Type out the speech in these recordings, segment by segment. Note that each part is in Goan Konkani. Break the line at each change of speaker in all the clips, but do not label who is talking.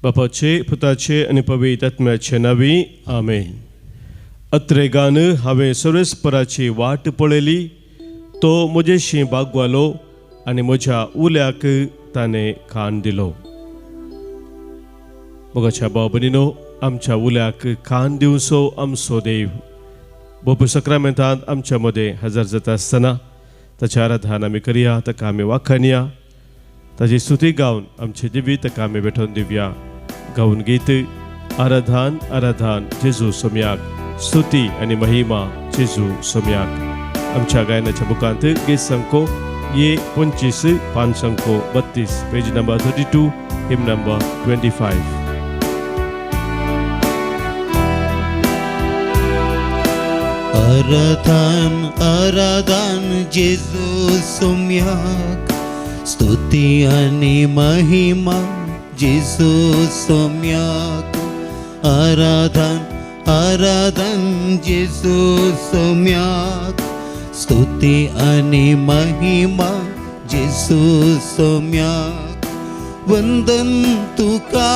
बापाचे पुताचे आनी पवित्र आत्म्याचे नांवी आमेन. अत्रेगान हांवें सर्वेस्पराची वाट पळयली, तो म्हजेशी बागवालो आनी म्हज्या उल्याक ताणें कान दिलो. मोगाच्या भाव भयणीनो, आमच्या उल्याक कान दिवचो आमचो देव बोप सक्रामेंतांत आमच्या मदें हजर जाता आसतना ताचें आराधन आमी करया, ताका आमी वाखाणया, ताची स्तुती गावन आमचे दिवी ताका आमी भेटोवन दिवया. गावन गीत आराधन आराधन जेजू सोमयाक, स्तुती आनी महिमा जेजू सोमयाक. आमच्या गायनाच्या बुकांत गीत संको ये 25, पान संको 32, पेज नंबर 32, हिम नंबर 25.
आराधन आराधन जेजू सोम्याक, स्तुती आनी महिमा जेजू सोम्याक. आराधन आराधन जेजू सोम्याक, स्तुती आनी महिमा जेजू सोम्याक. वंदन तुका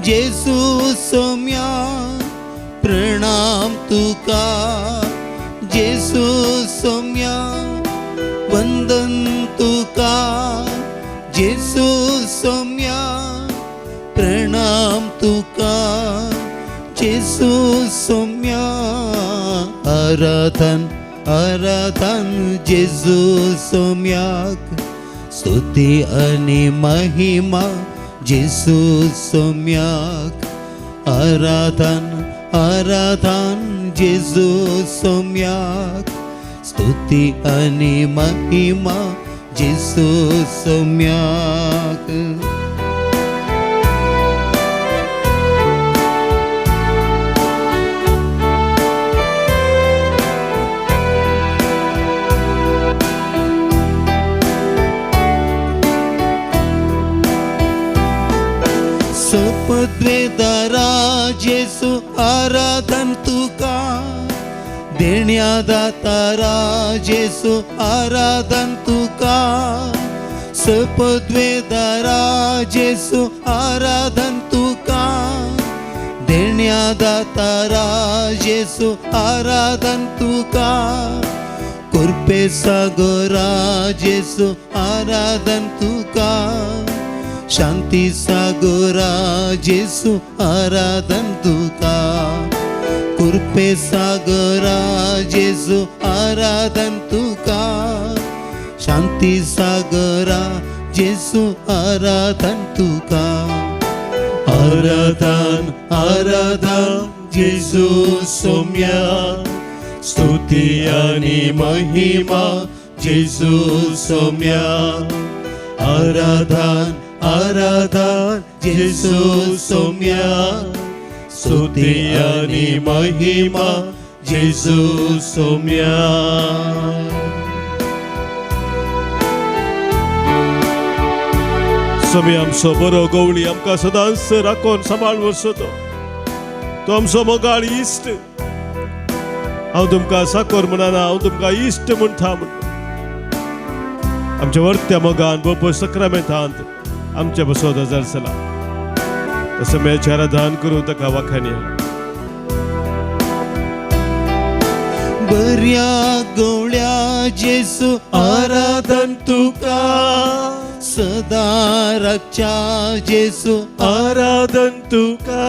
जेजू सोम्या, प्रणाम तुका जेजू सोम्या. वंदन तुका जेजू सोम्या, प्रणाम तुका जेजू सोम्या. आराधन आराधन जेजू सोम्याक, स्तुती आनी महिमा जेजू सोम्याक. आराधन आराधन जेजू सोम्याक, स्तुती आनी महिमा जेजू सोम्याक. सपद्वेदारा जेजू आराधन तुका, देण्या दातारा जेजू आराधन तुका. सपद्वेदारा जेजू आराधन तुका, देण्या दातारा जेजू आराधन तुका. कुर्पे सागरा जेजू आराधन तुका, शांती सागरा जेसू आराधन तुका. कृपे सागरा जेसू आराधन तुका, शांती सागरा जेसू आराधन तुका.
आराधन आराधन जेजू सोम्या, स्तुती आनी महिमा जेजू सोम्या. आराधन आराधन जेजू सोम्या, स्तुती आनी महिमा जेजू सोम्या. सोमी आमचो बरो गवळी आमकां सदांच राखोन सांबाळ वचो तो, तो आमचो मोगाळ इश्ट. हांव तुमकां साकोर म्हणना, हांव तुमकां इश्ट म्हणटा म्हणटा. आमच्या वर्त्या मोगान बोप सक्रामेंतांत आमच्या बसोद हजार चला तसं मेळच्या आराधन करूं ताका वाखाणया.
बऱ्या गवळ्या जेसू
आराधन तुका,
सदा राखच्या जेसू
आराधन तुका,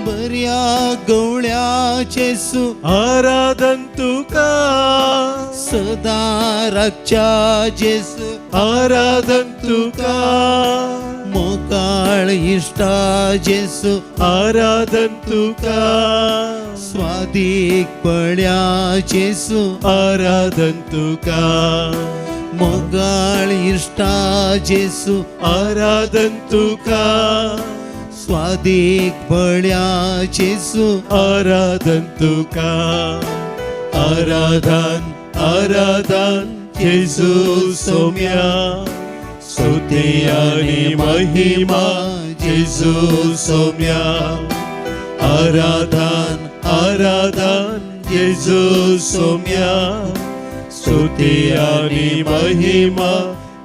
बऱ्या गवळ्या जेसू
आराधन तुका,
सदा राखच्या जेसू
आराधन तुका,
मोकाळ इश्टा जेसू
आराधन तुका,
स्वादीक पळ्या जेसू
आराधन तुका,
मोगाळ इश्टा जेसू
आराधन तुका,
स्वादीक पळ्या जेसू
आराधन तुका. आराधन आराधन जेजू सोम्या, स्तुती आनी महिमा जेजू सोम्या. आराधन आराधन जेजू सोम्या, स्तुती आनी महिमा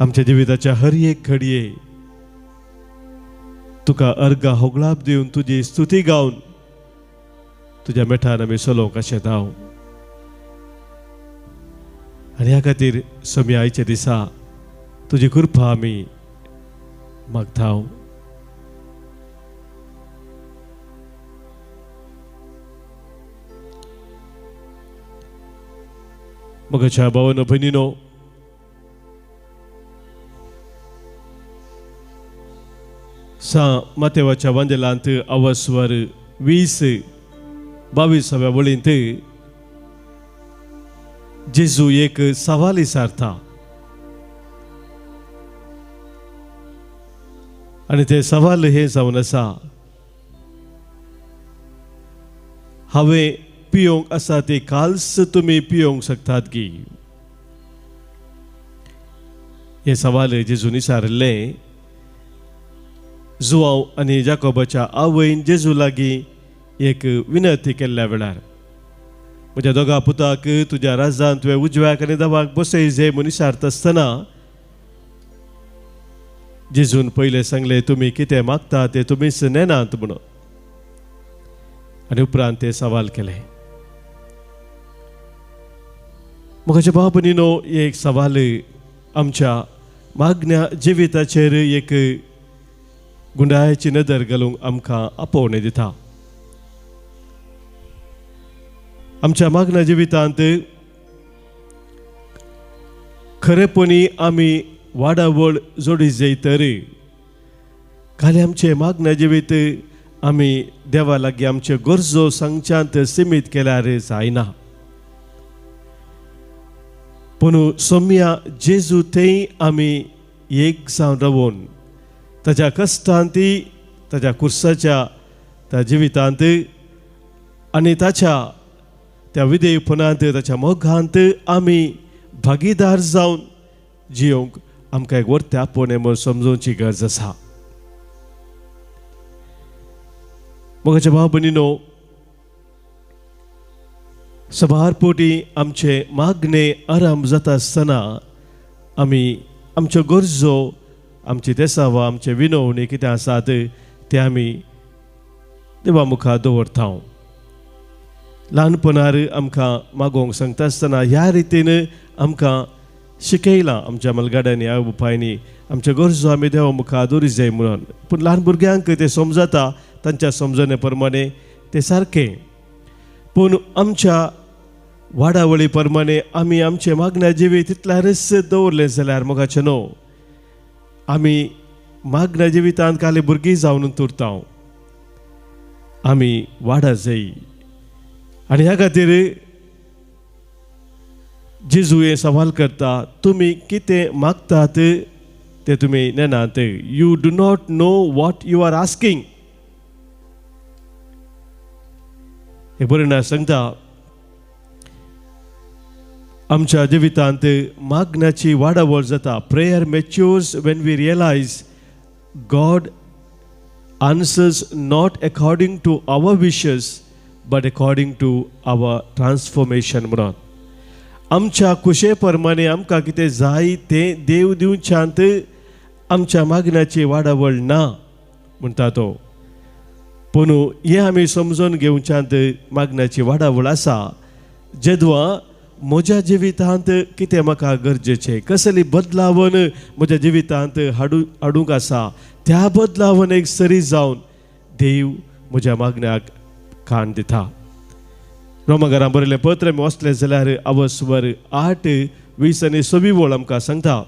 आमच्या जिविताच्या हर एक घडये तुका अर्गा होगळाप दिवन तुजी स्तुती गावन तुज्या मेठान आमी चलोवंक अशें धांव. आनी ह्या खातीर सोमी आयच्या दिसा तुजी कृपा आमी मागता. मगाच्या भावानो भयणीनो, सा मातेवाच्या वांदेलांत अवस्वर 20 22व्या वळींत जेजू एक सवाल विचारता आनी ते सवाल हें जावन आसा, हांवें पियोंक आसा ती काल्स तुमी पियोंक शकतात की? हें सवाल जेजून विचारिल्लें जुवांव आनी जाकोबाच्या आवयन जेजू लागीं एक विनंती केल्ल्या वेळार, म्हज्या दोगा पुताक तुज्या राजान तुवें उजव्याक आनी दाव्याक बसय जे म्हूण विचारता आसतना जेजून पयलें सांगलें, तुमी कितें मागता तें तुमीच नेनात म्हणून. आनी उपरांत ते सवाल केलें. म्हज्या भाव भयणीनो, एक सवाल आमच्या मागण्या जिविताचेर एक गुंडायाची नदर घालूंक आमकां आपोवणें दिता. आमच्या मागण्या जिवितांत खरेपणी आमी वाडावळ जोडी जाय तर खाली आमचें मागण्या जिवीत आमी देवा लागीं आमच्यो गरजो सांगच्यांत सिमीत केल्यार जायना. पूण सोम्या जेजू थंय आमी एक जावन रावून ताच्या कश्टांत, ताच्या कुर्साच्या त्या जिवितांत आनी ताच्या त्या विधेयपणांत, ताच्या मोगांत आमी भागीदार जावन जियोंक आमकां एक वर्ते आपोवणें म्हूण समजोवची गरज आसा. मोगाच्या भाव भयणीनो, सबार पोटी आमचे मागणे आराम जाता आसतना आमी आमच्यो गरजो, आमची देसावा, आमचे विनवणी कितें आसात ते आमी देवा मुखार दवरता. ल्हानपणार आमकां मागोवंक सांगता आसतना ह्या रितीन आमकां शिकयलां आमच्या मलगाड्यांनी, आवय बापायनी आमच्यो गरजो आमी देवा मुखार दवरी जाय म्हणून. पूण ल्हान भुरग्यांक तें समजता, तांच्या समजणे प्रमाणे तें सारकें. पूण आमच्या वाडावळी प्रमाणे आमी आमचें मागण्या जिवीत तितल्यारच दवरलें जाल्यार मोगाचें न्हू, आमी मागण्या जिवितांत काली भुरगीं जावन उरता, आमी वाडा जाय. आनी ह्या खातीर जेजू हें सवाल करता, तुमी कितें मागतात तें तुमी नेनात. You do not know what you are asking. हें बरें ना सांगता, आमच्या जिवितांत मागण्याची वाडावळ जाता. Prayer matures when we realise God answers not according to our wishes but according to our transformation म्हणून. आमच्या खुशे प्रमाणे आमकां कितें जाय तें देव दिवच्यांत आमच्या मागण्याची वाडावळ ना म्हणटा तो. पूण हें आमी समजून घेवच्यांत मागण्याची वाडावळ आसा जेदवा म्हज्या जिवितांत कितें म्हाका गरजेचें, कसली बदलावन म्हज्या जिवितांत हाडूंक आसा, त्या बदलावन एक सरी जावन देव म्हज्या मागण्याक कान दिता. रोमाघरां बरयलें पत्र आमी वाचलें जाल्यार अवस्वर 8 20 आनी 26 वळ आमकां सांगता.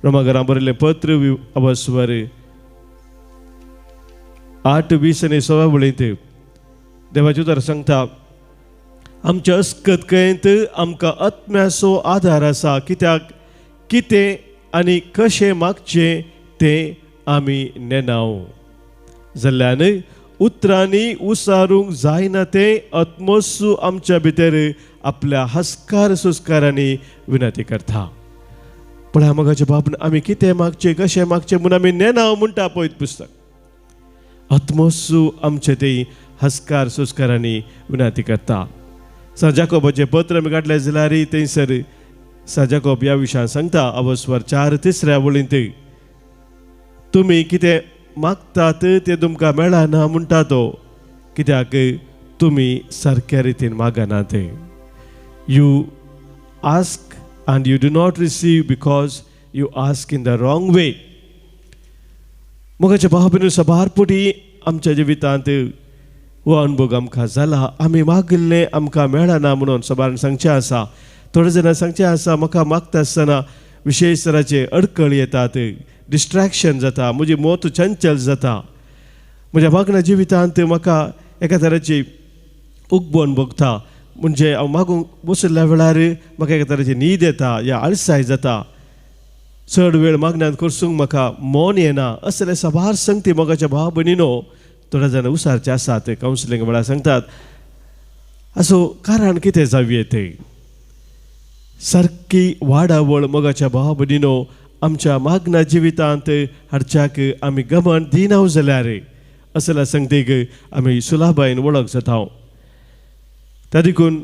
रोमाघरां बरयलें पत्र अवस्वर 8 20 आनी 26 वळींत देवाचें उतर सांगता, आमच्या अस्कतकयंत आमकां आत्म्याचो आदार आसा, कित्याक कितें आनी कशें मागचें तें आमी नेनाव. जाल्ल्यान उतरांनी उसारूंक जायना तें आत्मोत्सू आमच्या भितर आपल्या हस्कार संस्कारांनी विनंती करता. पूण मोगाच्या बाबन आमी कितें मागचें कशें मागचें म्हूण आमी नेनाव म्हणटा पळयत पुस्तक. आत्मोत्सू आमचे ते हस्कार संस्कारांनी विनंती करता. स जाकोबाचें पत्र आमी काडलें जाल्यार थंयसर सा जाकोब ह्या विशयान सांगता अवस्वर 4 तिसऱ्या वळींत, तुमी कितें मागतात तें तुमकां मेळना म्हणटा तो, कित्याक तुमी सारक्या रितीन मागनात. You ask and you do not receive because you ask in the wrong way. मोगाच्या भाव भयणींनो, सबार पुटी आमच्या जिवितांत हो अनुभव आमकां जाला. आमी मागिल्लें आमकां मेळना म्हणून सबारान सांगचें आसा. थोडे जाणां सांगचें आसा, म्हाका मागता आसतना विशेश तराचे अडकळ येतात, डिस्ट्रेक्शन जाता, म्हजी मोत चंचल जाता. म्हज्या मागण्या जिवितांत म्हाका एका तराची उगबण भोगता, म्हणजे हांव मागूंक बशिल्ल्या वेळार म्हाका एका तराची न्हीद येता या आळसाय जाता. चड वेळ मागण्यांत करसूंक म्हाका मन येना. असले साबार संगती मोगाच्या भाव भयणीनो थोड्या जाणां उसारचे आसात, कावन्सिलींग वेळार सांगतात. असो कारण कितें जावं येते? सारकी वाडावळ मोगाच्या भाव भयणीनो आमच्या मागण्या जिवितांत हाडच्याक आमी गमन दिनाव जाल्यार असल्या संगतीक आमी सुलाबायन वळख जाता. त्या देखून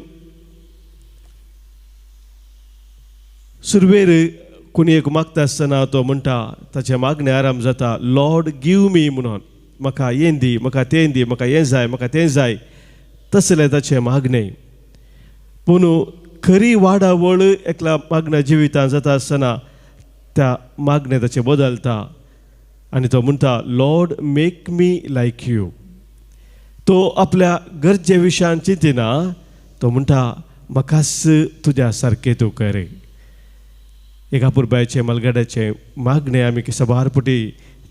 सुरवेर कोणी एक मागता आसतना तो म्हणटा, ताचें मागणें आराम जाता, लॉर्ड गिव मी म्हणून, म्हाका हें दी, म्हाका तें दी, म्हाका हें जाय, म्हाका तें जाय, तसलें ताचें मागणें. पूण खरी वाडावळ एकल्या मागण्या जिवितांत जाता आसतना त्या मागणें ताचें बदलता आनी तो म्हणटा, Lord make me like you. तो आपल्या गरजे विशयान चिंतिना, तो म्हणटा म्हाकाच तुज्या सारकें तूं कर. एका पुरबायचें मलगाड्याचें मागणें आमी सबार पुटी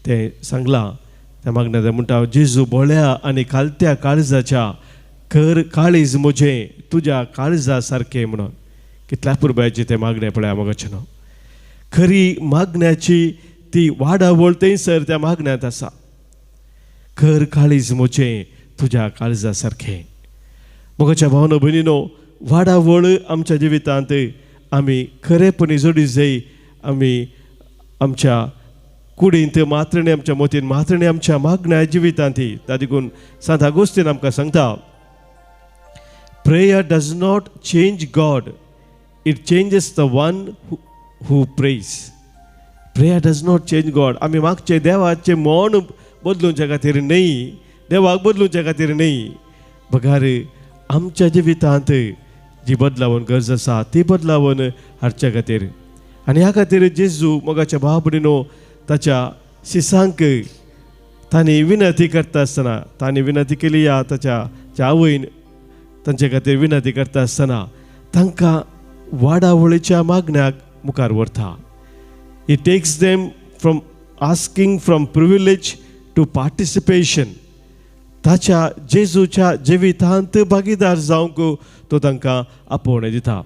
तें सांगलां. त्या मागण्या तें म्हणटा, जेजू बोळ्या आनी खालत्या काळजाच्या कर काळीज म्हजें तुज्या काळजा सारकें म्हणून. कितल्या पुरबायचें तें मागणें पळया मोगाचें न्हू. खरी मागण्याची ती वाडावळ थंयसर त्या मागण्यांत आसा. कर काळीज म्हजें तुज्या काळजा सारकें. मोगाच्या भावनो भयणीनो, वाडावळ आमच्या जिवितांत आमी खरेपणी जोडी जाय. आमी आमच्या कुडींत मात्रणे, आमच्या मोतीन मात्रणे, आमच्या मागण्या जिवितांत. ता देखून सांत आगोस्तीन आमकां सांगता, Prayer does not change God, it changes the one who prays. Prayer does not change God. आमी मागचें देवाचें मन बदलुच्या खातीर न्हय, देवाक बदलुच्या खातीर न्हय, बगार आमच्या जिवितांत जी बदलावन गरज आसा ती बदलावन हाडच्या खातीर. आनी ह्या खातीर जेजू मोगाच्या भाव भयणीनो ताच्या शिसांक तांणी विनंती करता आसतना, तांणी विनंती केली या ताच्या आवयन तांचे खातीर विनंती करता आसतना तांकां वाडावळीच्या मागण्याक मुखार व्हरता. He takes them from asking from privilege to participation. ताच्या जेजूच्या जिवितांत भागीदार जावंक तो तांकां आपोवणें दिता.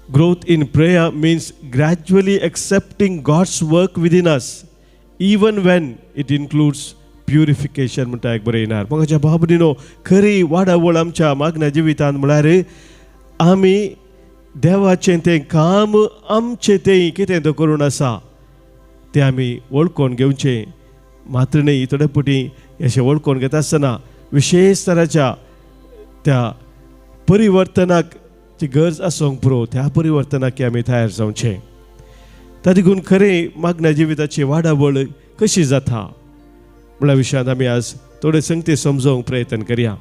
Growth in prayer means gradually accepting God's work within us, even when it includes purification म्हणटा एक बरें येणार. मोगाच्या भाव भयणीनो, खरी वाडावळ आमच्या मागण्या जिवितांत म्हळ्यार आमी देवाचें तें काम आमचें तें कितें तो करून आसा तें आमी वळखून घेवचें. मात्र न्हय, थोडे पुटी अशें वळखून घेता आसतना विशेश तराच्या त्या परिवर्तनाक जी गरज आसूंक पुरो त्या परिवर्तनाक आमी तयार जावचें. त्या देखून खरें मागण्या जिविताची वाडावळ कशी जाता म्हणल्या विशयांत आमी आज थोडे संगती समजोवंक प्रयत्न करया.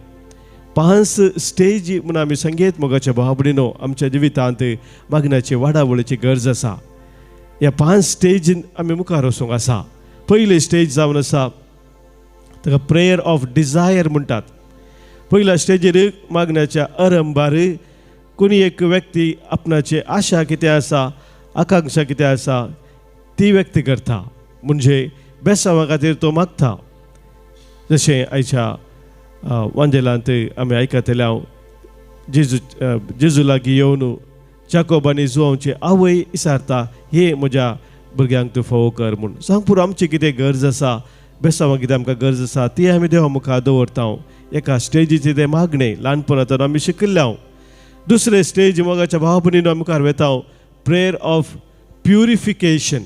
5 स्टेज म्हूण आमी सांगेत मोगाच्या भाव भयणीनो आमच्या जिवितांत मागण्याची वाडावळीची गरज आसा. ह्या 5 स्टेजीन आमी मुखार वचूंक आसा. पयली स्टेज जावन आसा ताका प्रेयर ऑफ डिजायर म्हणटात. पयल्या स्टेजीर मागण्याच्या अरंबार कोणी एक व्यक्ती आपणाची आशा कितें आसा, आकांक्षा कितें आसा ती व्यक्त करता, म्हणजे बेसांवा खातीर तो मागता. जशें आयच्या वांजेलांत आमी आयकतले हांव जेजू जेजू लागीं येवन जाकोब आनी जुवांवची आवय विचारता, हे म्हज्या भुरग्यांक तूं फोव कर म्हूण. सांग पुरो आमची कितें गरज आसा, बेसांवा कितें आमकां गरज आसा ती आमी देवा मुखार दवरता. एका स्टेजीचें तें मागणें ल्हानपणांत आमी शिकिल्ले हांव. दुसरे स्टेज मोगाच्या भाव भयणीनो मुखार वेता prayer of purification,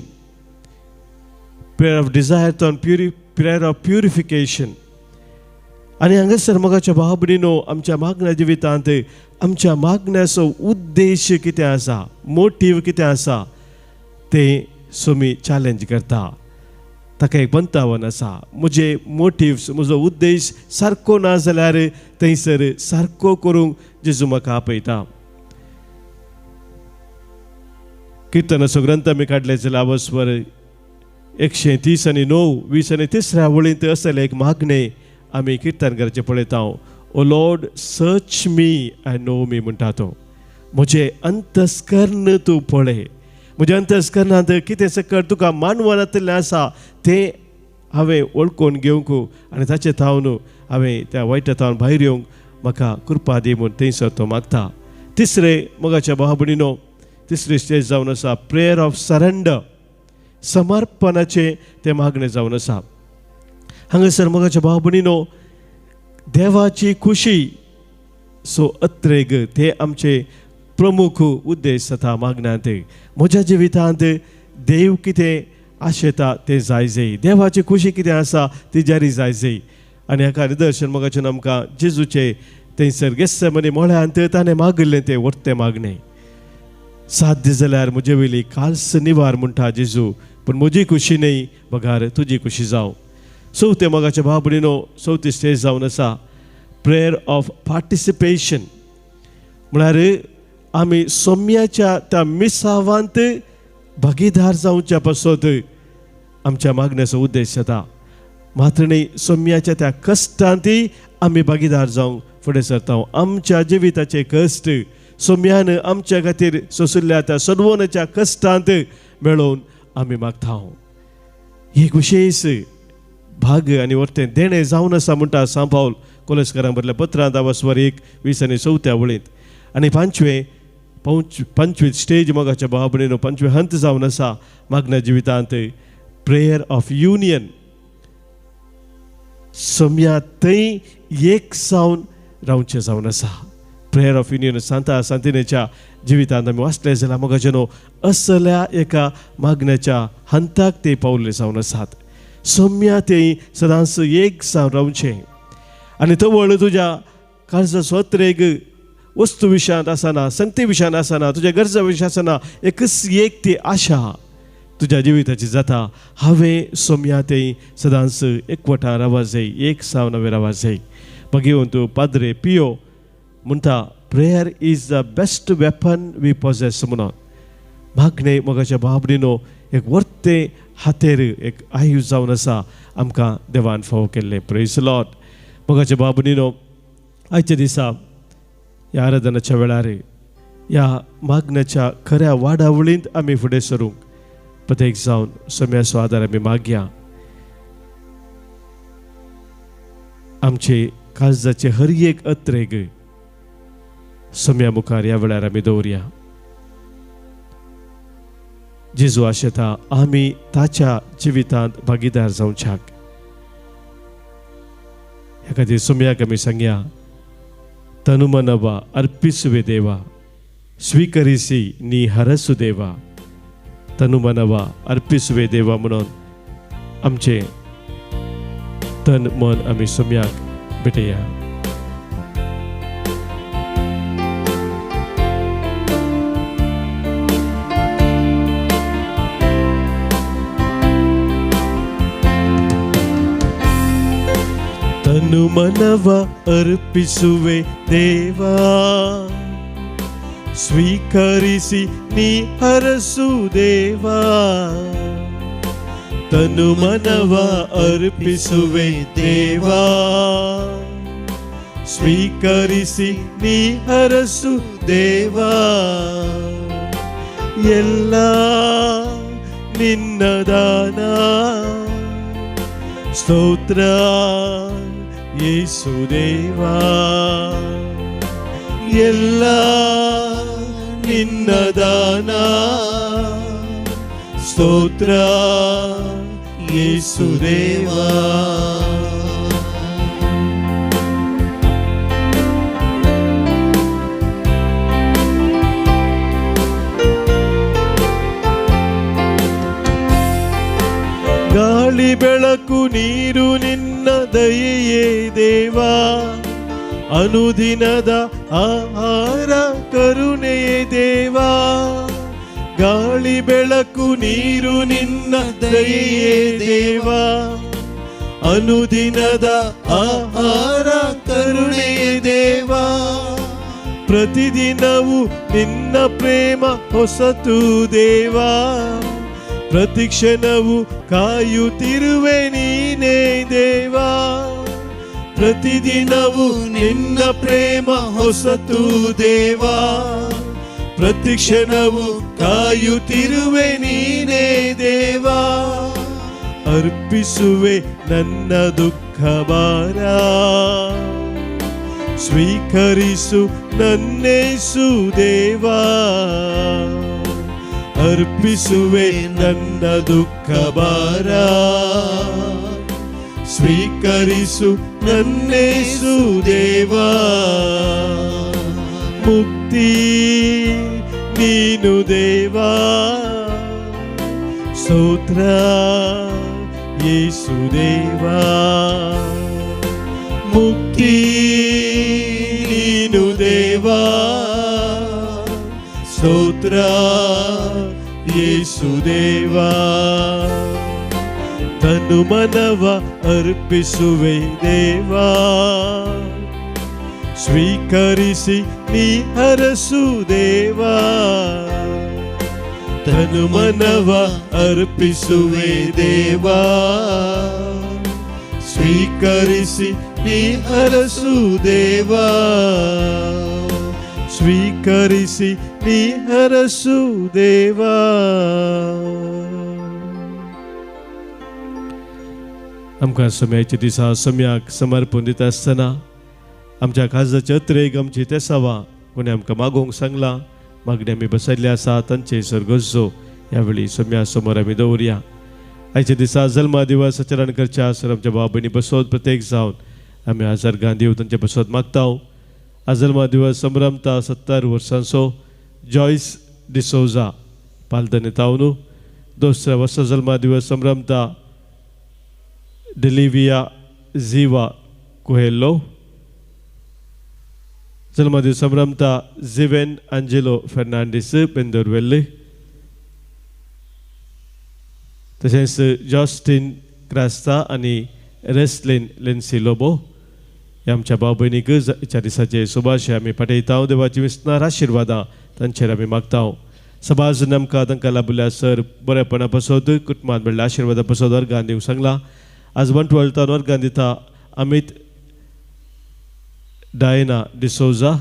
prayer of desire तो प्युरी प्रेयर ऑफ प्युरिफिकेशन. आनी हांगासर मोगाच्या भाव भयणीनो, आमच्या मागण्या जिवितांत आमच्या मागण्याचो उद्देश कितें आसा, मोटीव कितें आसा तें सोमी चॅलेंज करता. ताका एक पंतावन आसा, म्हजे मोटिव्स, म्हजो उद्देश सारको ना जाल्यार थंयसर सारको करूंक जेजू म्हाका आपयता. किर्तनाचो ग्रंथ आमी काडले जाल्यार आवस्वर 130 आनी 9, 20 आनी तिसऱ्या वळींत असलें एक मागणें आमी किर्तन करचें पळयता. O Lord, search me and know me म्हणटा तो. म्हजें अंतस्कर्ण तूं पळय, म्हज्या अंतस्कर्णांत कितें सकट तुका मानवनातलें आसा तें हांवें वळखून घेवंक आनी ताचे थावन हांवें त्या वायटा थावन भायर येवंक म्हाका कृपा दी म्हूण थंयसर तो मागता. तिसरें मोगाच्या भाव भयणीनो, तिसरी स्टेज जावन आसा प्रेयर ऑफ सरेंडर, समर्पणाचें तें मागणें जावन आसा. हांगासर मोगाच्या भाव भयणीनो, देवाची खुशी सो अत्रेग ते आमचे प्रमुख उद्देश जाता मागण्यांत. म्हज्या जिवितांत देव कितें आशेता तें जाय जाय, देवाची खुशी कितें आसा ती जारी जाय जाय. आनी हाका निदर्शन मोगाचें आमकां जेजूचें थंयसर गेस्सेमनी मळ्यांत ताणें मागिल्लें तें वर्तें मागणें. साध्य जाल्यार म्हजे वयली काल्स निवार म्हणटा जेजू, पूण म्हजी खुशी न्हय बगार तुजी खुशी जावं. चवथें मोगाच्या भाव भयणीनो, चवथी स्टेज जावन आसा प्रेयर ऑफ पार्टिसिपेशन, म्हळ्यार आमी सोम्याच्या त्या मिसावांत भागीदार जावच्या पासत आमच्या मागण्याचो उद्देश जाता. मात्र न्ही, सोम्याच्या त्या कश्टांतय आमी भागीदार जावंक फुडें सरता. आमच्या जिविताचे कश्ट सोम्यान आमच्या खातीर सोंशिल्ल्या त्या सदवनाच्या कश्टांत मेळोवन आमी मागता. एक विशेश भाग आनी वर्तें देणें जावन आसा म्हणटा सांव पावल कोलेस्करां बरल्या पत्रांत आवासवर 1, 20 आनी चवथ्या वळींत. आनी पांचवें पंचवी स्टेज मोगाच्या भाव भयणीनो, पंचवें हंत जावन आसा मागण्या जिवितांत प्रेयर ऑफ युनियन, सम्या थंय एक जावन रावचें जावन आसा. प्रेयर ऑफ युनियन सांता सांतिनेच्या जिवितांत आमी वाचले जाल्यार मोगाचे न्हू असल्या एका मागण्याच्या हंताक ते पावले जावन आसात. सम्या ते सदांच एक जावन रावचें आनी तवळ तुज्या काळजाचो अत्रेग वस्तू विशयांत आसना, संगती विशयांत आसना, तुज्या गरजा विशयांत आसना, एकच एक ती आशा तुज्या जिविताची जाता. हांवें सोम्या ते सदांच एकवटा रावा जाय, एक सावन हांवें रावा जाय. मागीर तूं पाद्रे पियो म्हणटा prayer is the best weapon we possess म्हणून. मागणें मोगाच्या भाव भयणीनो एक वर्तें हातेर एक आयुज जावन आसा आमकां देवान फावो केल्लें. प्रेज लॉर्ड. मोगाच्या भाव भयणीनो, आयच्या दिसा ह्या आराधनाच्या वेळार ह्या मागण्याच्या खऱ्या वाडावळींत आमी फुडें सरूंक प्रत्येक जावन सम्याचो आदार आमी मागया. आमचे काळजाचे हर एक अत्रेग सम्या मुखार ह्या वेळार आमी दवरया. जेजू आशेता आमी ताच्या जिवितांत भागीदार जावच्याक. ह्या खातीर सम्याक आमी सांगया, तनुमनवा अर्पिसुवे देवा, स्वीकरिसी नी हरसु देवा. तनुमनवा अर्पिसुवे देवा म्हणून आमचें तन मन आमी सम्याक भेटया. ತನುಮನವ ಅರ್ಪಿಸುವೆ ದೇವಾ, ಸ್ವೀಕರಿಸಿ ನೀ ಹರಸು ದೇವಾ. ತನುಮನವ ಅರ್ಪಿಸುವೆ ದೇವಾ, ಸ್ವೀಕರಿಸಿ ನೀ ಹರಸು ದೇವಾ. ಎಲ್ಲ ನಿನ್ನ ದಾನ, ಸ್ತೋತ್ರ ಯೇಸು ದೇವಾ. ಎಲ್ಲ ನಿನ್ನ ದಾನ, ಸ್ತೋತ್ರ ಯೇಸು ದೇವಾ. ಗಾಳಿ ಬೆಳಕು ನೀರು ನಿನ್ನ ದಯೆಯೇ ದೇವಾ, ಅನುದಿನದ ಆಹಾರ ಕರುಣೆಯೇ ದೇವಾ. ಗಾಳಿ ಬೆಳಕು ನೀರು ನಿನ್ನ ದಯೆಯೇ ದೇವಾ, ಅನುದಿನದ ಆಹಾರ ಕರುಣೆಯೇ ದೇವಾ. ಪ್ರತಿದಿನವೂ ನಿನ್ನ ಪ್ರೇಮ ಹೊಸತು ದೇವಾ, ಪ್ರತಿಕ್ಷಣವು ಕಾಯುತ್ತಿರುವೆ ನೀನೇ ದೇವಾ. ಪ್ರತಿದಿನವೂ ನಿನ್ನ ಪ್ರೇಮ ಹೊಸತು ದೇವಾ, ಪ್ರತಿಕ್ಷಣವು ಕಾಯುತ್ತಿರುವೆ ನೀನೇ ದೇವಾ. ಅರ್ಪಿಸುವೆ ನನ್ನ ದುಃಖ ಭಾರ, ಸ್ವೀಕರಿಸು ನನ್ನೇಸು ದೇವಾ. ಅರ್ಪಿಸುವೆ ನನ್ನ ದುಃಖ ಭಾರ, ಸ್ವೀಕರಿಸು ನನ್ನೇಸು ದೇವಾ. ಮುಕ್ತಿ ನೀನು ದೇವಾ, ಸ್ತೋತ್ರ ಯೇಸು ದೇವಾ. ಮುಕ್ತಿ ನೀನು ದೇವಾ, ಸ್ತೋತ್ರ ಯೇಸು ದೇವಾ. ತನು ಮನವ ಅರ್ಪಿಸುವೆ ದೇವಾ, ಸ್ವೀಕರಿಸಿ ನೀ ಹರಸು ದೇವಾ. ತನು ಮನವ ಅರ್ಪಿಸುವೆ ದೇವಾ, ಸ್ವೀಕರಿಸಿ ನೀ ಹರಸು ದೇವಾ. ಸ್ವೀಕರಿಸಿ ನೀ ಹರಸು ದೇವಾ. आमकां सम्याच्या दिसा सम्याक समर्पण दिता आसतना आमच्या खाजदाच्या अत्रेक आमची तेसावा कोणी आमकां मागोवंक सांगलां, मागणी आमी बसयल्ले आसा तांचे सर्गोजो ह्या वेळी सम्या समोर आमी दवरया. आयच्या दिसा जल्मा दिवस आचरण करच्या सर आमच्या भाव भयणी बसोत प्रत्येक जावन आमी आजार गांधी तांचे बसोत मागता. आज जल्मा दिवस संभ्रमता 70 वर्सांचो जॉयस डिसोजा पालतने तावनू. दुसऱ्या वर्सा जल्मा दिवस संभ्रमता डिलिविया झिवा कुहेल्लो. जल्मदिवस संभ्रमता झिवेन आंजेलो फेर्नांडीस बेंदोरवेल्ले. तशेंच जॉस्टीन क्रास्ता आनी रेस्लिन लेन्सी लोबो ह्या आमच्या भाव भयणीक ह्या दिसाचे सुभाशे आमी पाठयता. देवाची विस्नार आशिर्वादां तांचेर आमी मागता. सबाज आमकां तांकां लाभिल्ल्या सर बरेपणा पासत कुटुंबांत मेळ्ळ्या आशिर्वादा पासत वर्गान दिवंक सांगलां. आज बंटवाळ तावन वर्गान दिता अमीत डायना डिसोजा.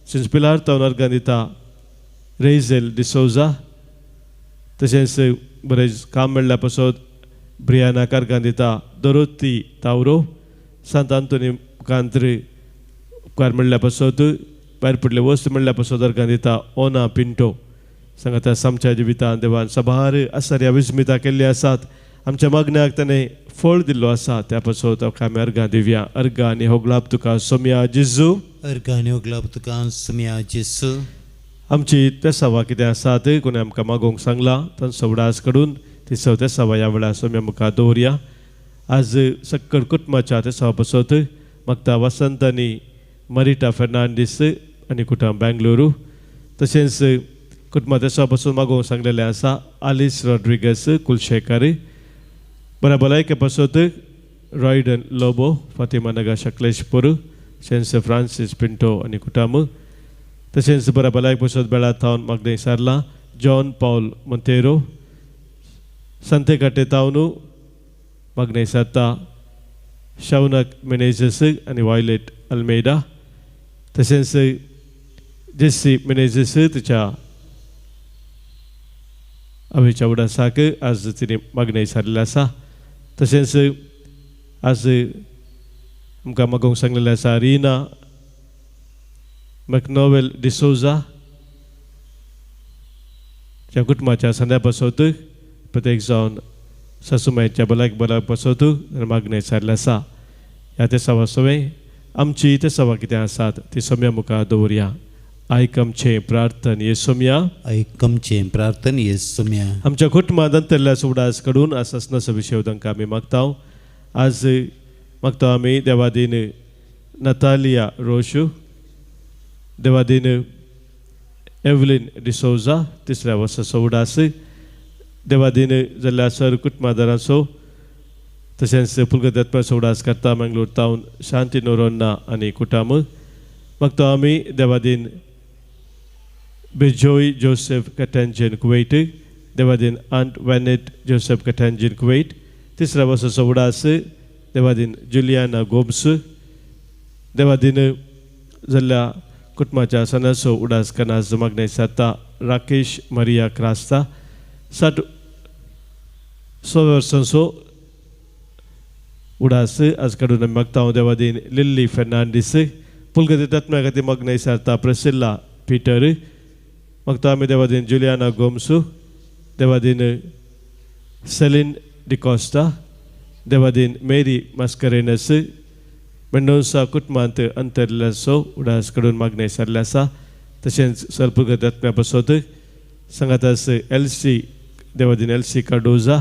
सिंचपिलार तावन वर्गान दिता रेझेल डिसोजा. तशेंच बरें काम मेळ्ळ्या पासत ब्रियाना कारगान दिता दोरोती तावरो. सांत आंतोनी कांत्री उपकार मेळ्ळ्या पासत भायर पडले वस्त मेळ्ळ्या पासत वर्गान दिता ओना पिंटो. सांगाता आमच्या जिवितान देवान सभार आसर्या विस्मिता केल्ली आसात. आमच्या मागण्याक ताणें फळ दिल्लो आसा त्या पासत आमी अर्गां दिवया. अर्गां आनी होगलाप तुका सोम्या जिजू.
अर्गां आनी होगलाप तुका सोम्या जेजू.
आमची तेसावा कितें आसात कोणी आमकां मागोवंक सांगलां तांचो उडास काडून ती सव तेसावा ह्या वेळार सोम्या मुखार दवरया. आज सक्कड कुटुंबाच्या तेसावा पासत मागता वसंत आनी मरिटा फेर्नांडीस आनी कुटुंब बेंगलुरू. तशेंच कुटुंबा तेसावा पासून मागोवंक सांगलेलें आसा आलिस रॉड्रिगस कुलशेकर. बऱ्या भलायके पासत रॉयडन लोबो फातिमा नगर शकलेशपूर. तशेंच फ्रांसीस पिंटो आनी कुटुंब. तशेंच बऱ्या भलायके पासत बेळा थावन मागणें सारलां जॉन पावल मोंतेरो. संतेकाटे तावनू मागणें सारता शौनक मिनेजस आनी वायलेट अल्मेडा. तशेंच जेसी मिनेजस तिच्या आवयच्या उडासाक आज तिणें मागणें सारिल्लें आसा. तशेंच आज आमकां मागोवंक सांगलेलें आसा रिना मॅकनोवेल डिसोजा ज्या कुटुंबाच्या संद्या पासत प्रत्येक जावन सासुमायच्या भलायक भलायक पासत मागणें सारिल्लें आसा. ह्या तेसावा सवय आमची तेसावा कितें आसात ती सम्या मुखार दवरया. आयक आमचें प्रार्थन येसोमया.
आयक आमचें प्रार्थन येसोमया.
आमच्या कुटुंबांत अंतरल्या उडास कडून आज ससनाचो विशय तांकां आमी मागता. आज मागता आमी देवादीन नतालिया रोशू, देवादीन एवलिन डिसोजा तिसऱ्या वर्साचो उडास, देवादीन जाल्ल्या सर कुटुंबादारांचो तशेंच पुलगत्यात्म्याचो उडास करता मंगलोर टावन शांती नोरोन्ना आनी कुटाम. मागता आमी देवादीन बेजोय जोसेफ कटँजन कुवैट, देवादीन आंट वॅनेट जोसेफ कटँजन कुवैट तिसऱ्या वर्साचो उडास, देवादीन जुलियाना गोम्स, देवादीन जाल्ल्या कुटुंबाच्या सणाचो उडास करना मागणें जाता राकेश मरिया क्रास्ता 60 वर्सांचो उडास आज कडून आमी मागता. देवादीन लिल्ली फेर्नांडीस पुलगती तत्म्या खातीर मागणें विचारता प्रसिल्ला पिटर. मागता आमी देवादीन जुलियाना गोम्सू, देवादीन सेलीन डिकॉस्टा, देवादीन मेरी मास्करेनस मेंडोन्सा कुटुंबांत अंतरल्याचो उडास कडून मागणें सारलें आसा. तशेंच सरपुगत आत्म्या बसोत सांगातास एलसी देवादीन एलसी कार्डोजा,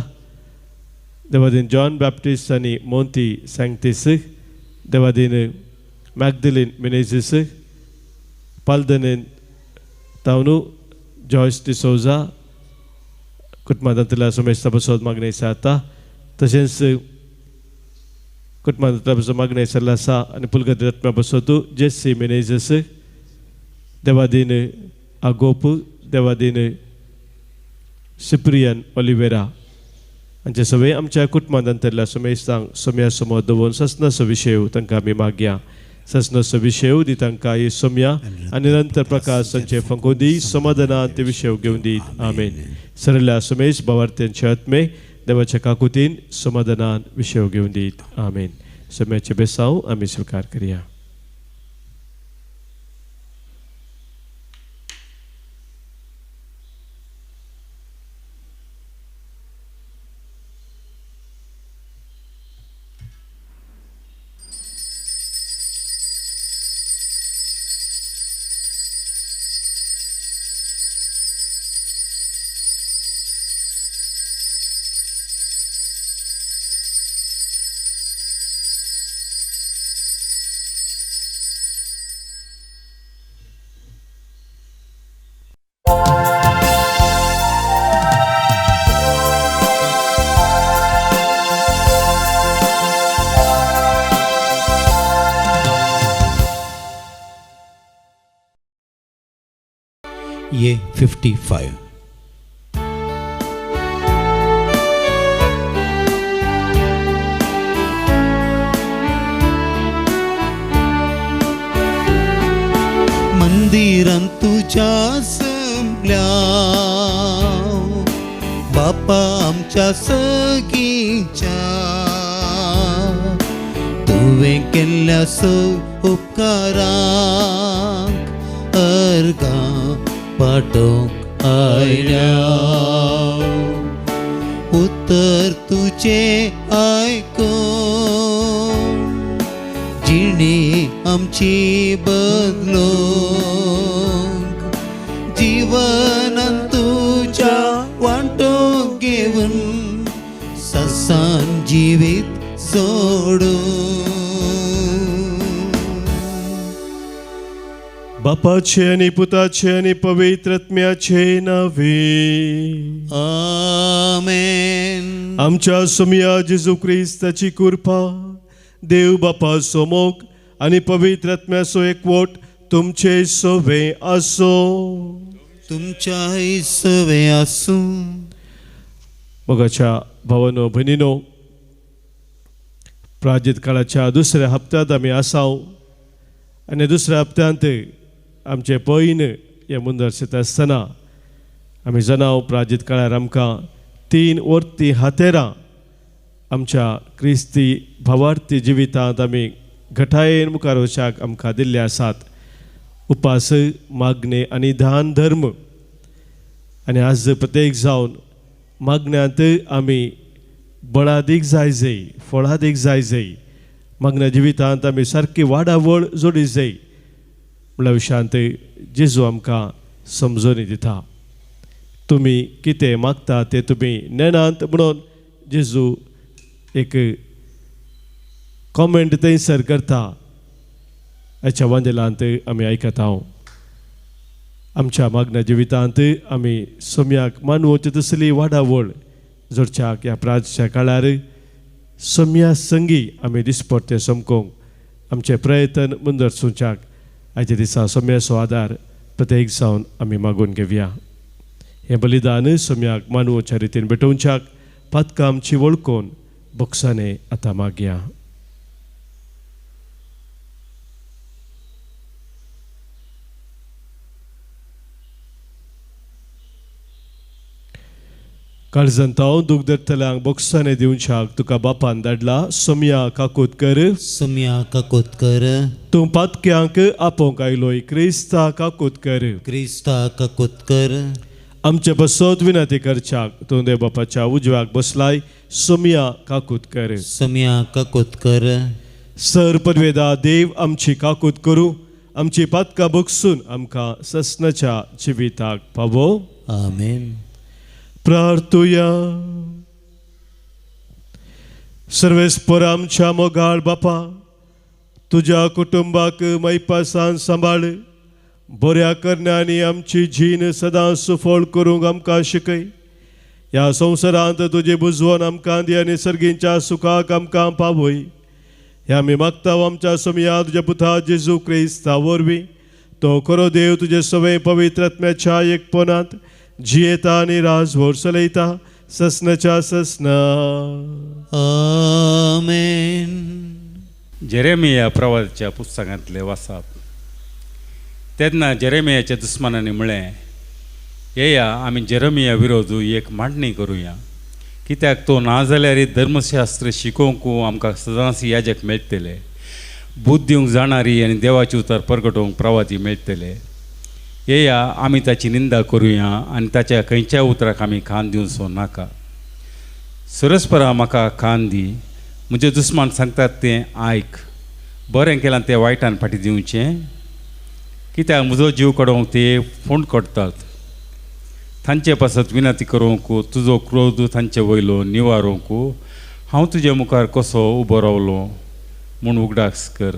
देवादीन जॉन बॅप्टिस्ट आनी मोंती सँक्तीस, देवादीन मॅगदलीन मिनेझीस, पालदनेन तावनू जॉयस डिसोजा कुटुंबांतल्या समेस्ता बसोत मागणें जाता. तशेंच कुटुंबांतल्या बसो मागणें जाल्लें आसा आनी पुलगती आत्म्या बसोतू जेसी मिनेझीस, देवादीन आगोप, देवादीन सिप्रियन ओलिवेरा हांचे सगळे आमच्या कुटुंबांतल्या समेस्तांक सोम्या समोर दवरून ससनाचो विशय तांकां आमी मागया. ससनाचो विशय दी तांकां ही सोम्या आनी नंतर प्रकाश तांचे फंको दी समाधानान ते विशय घेवन दीत. आमेन. सरल्या समेश भावार्थ्यांचे आत्मे देवाच्या काकुतीन समाधानान विशय घेवन दीत. आमेन. सम्याचे बेसांव आमी स्विकार करया.
ये 55. मंदिरां तुझ्या संपल्या बापा आमच्या सगीच्या, तुवें केल्ल्या स उपकारांक अर्गां पाटोवंक आयल्या. उतर तुजें आयकून जिणी आमची बदलूंक, जिवनान तुज्या वांटो घेवन ससान जिवीत जोडूं.
बापाचे आनी पुताचे आनी पवित्र आत्म्याचे नावे
आमेन.
आमच्या सोमया जेजू क्रिस्ताची कृपा, देव बापाचो मोग आनी पवित्र आत्म्याचो एकवट तुमचे सवे आसो.
तुमच्याय सवे आसूं.
मोगाच्या भावानो भयणीनो, प्राजित काळाच्या दुसऱ्या हप्त्यांत आमी आसाव आनी दुसऱ्या हप्त्यांत आमचे पयन हे मुंदर आसतना आमी जाणाव प्राजित काळार आमकां 3 वर्ती हातेरां आमच्या क्रिस्ती भावार्थी जिवितांत आमी घटायेन मुखार वचपाक आमकां दिल्ले आसात. उपास, मागणे आनी दान धर्म. आनी आज प्रत्येक जावन मागण्यांत आमी बळादीक जाय जाय, फळादीक जाय जाय. मागण्या जिवितांत आमी सारकी वाडावळ जोडी जाय. म्हणल्या विशयांत जेजू आमकां समजून दिता. तुमी कितें मागता तें तुमी नेणांत म्हणून जेजू एक कॉमेंट थंयसर करता. हाच्या वांदेलांत आमी आयकता. आमच्या मागण्या जिवितांत आमी सोम्याक मानवचे तसली वाडावळ जोडच्याक ह्या प्राजच्या काळार सोम्या संगी आमी दिसपडटे समकोंक आमचे प्रयत्न मुंदरसुच्याक आयच्या दिसा सोम्याचो आदार प्रत्येक जावन आमी मागून घेवया. हें बलिदान सोम्याक मानवच्या रितीन भेटोवच्याक पातकां आमची वळखून बोक्साने आतां मागया. काळजांत हांव दूख धरतल्यांक बोक्साने दिवच्याक तुका बापान धाडला. सोम्या काकूत कर.
सोम्या काकूत कर.
तूं पातक्यांक आपोवंक आयलोय. क्रिस्ता काकूत कर.
क्रिस्ता काकूत कर.
आमचे बसोत विनंती करच्याक तूं देव बापाच्या उजव्याक बसलाय. सोम्या काकूत कर.
सोम्या काकूत कर.
सर पदवेदा देव आमची काकूत करूं, आमची पातकां बगसून आमकां ससनाच्या जिविताक पावो.
आमेन.
प्रार्थुया. सर्वेस्पर आमच्या मोगाळ बापा, तुज्या कुटुंबाक मैपासान सांबाळ. बऱ्या करण्यांनी आमची जीण सदां सुफळ करूंक आमकां शिकय. ह्या संवसारांत तुजी बुजवण आमकां दी आनी सर्गींच्या सुखाक आमकां पावय. ह्या आमी मागता आमच्या सोमया तुज्या पुता जेजू क्रिस्ता वरवीं. तो खरो देव तुजे सवय पवित्र आत्म्याच्या एकपणांत जियेता आनी राजभर चलयता ससनाच्या ससना.
आमेन.
जेरेमिया प्रवादाच्या पुस्तकांतले वासाप. तेन्ना जेरेमियाच्या दुस्मानांनी म्हळें, येया आमी जेरेमिया विरोध एक मांडणी करुया, कित्याक तो ना जाल्यार धर्मशास्त्र शिकोवंक आमकां सदांच याजक मेळटले, बुद्द दिवंक जाणारी आनी देवाचे उतर परगटोवंक प्रवादी मेळटले. येया आमी ताची निंदा करुया आनी ताच्या खंयच्याय उतराक आमी खान दिवचो नाका. सरस्परा म्हाका खान दी, म्हजे दुस्मान सांगतात तें आयक, बरें केलां तें वायटान फाटीं दिवचें, कित्याक म्हजो जीव कडोवंक ते फोंड करतात. तांचे पासत विनंती करूंक तुजो क्रोध तांचे वयलो निवारूंक हांव तुजे मुखार कसो उबो रावलो म्हूण उगडास कर.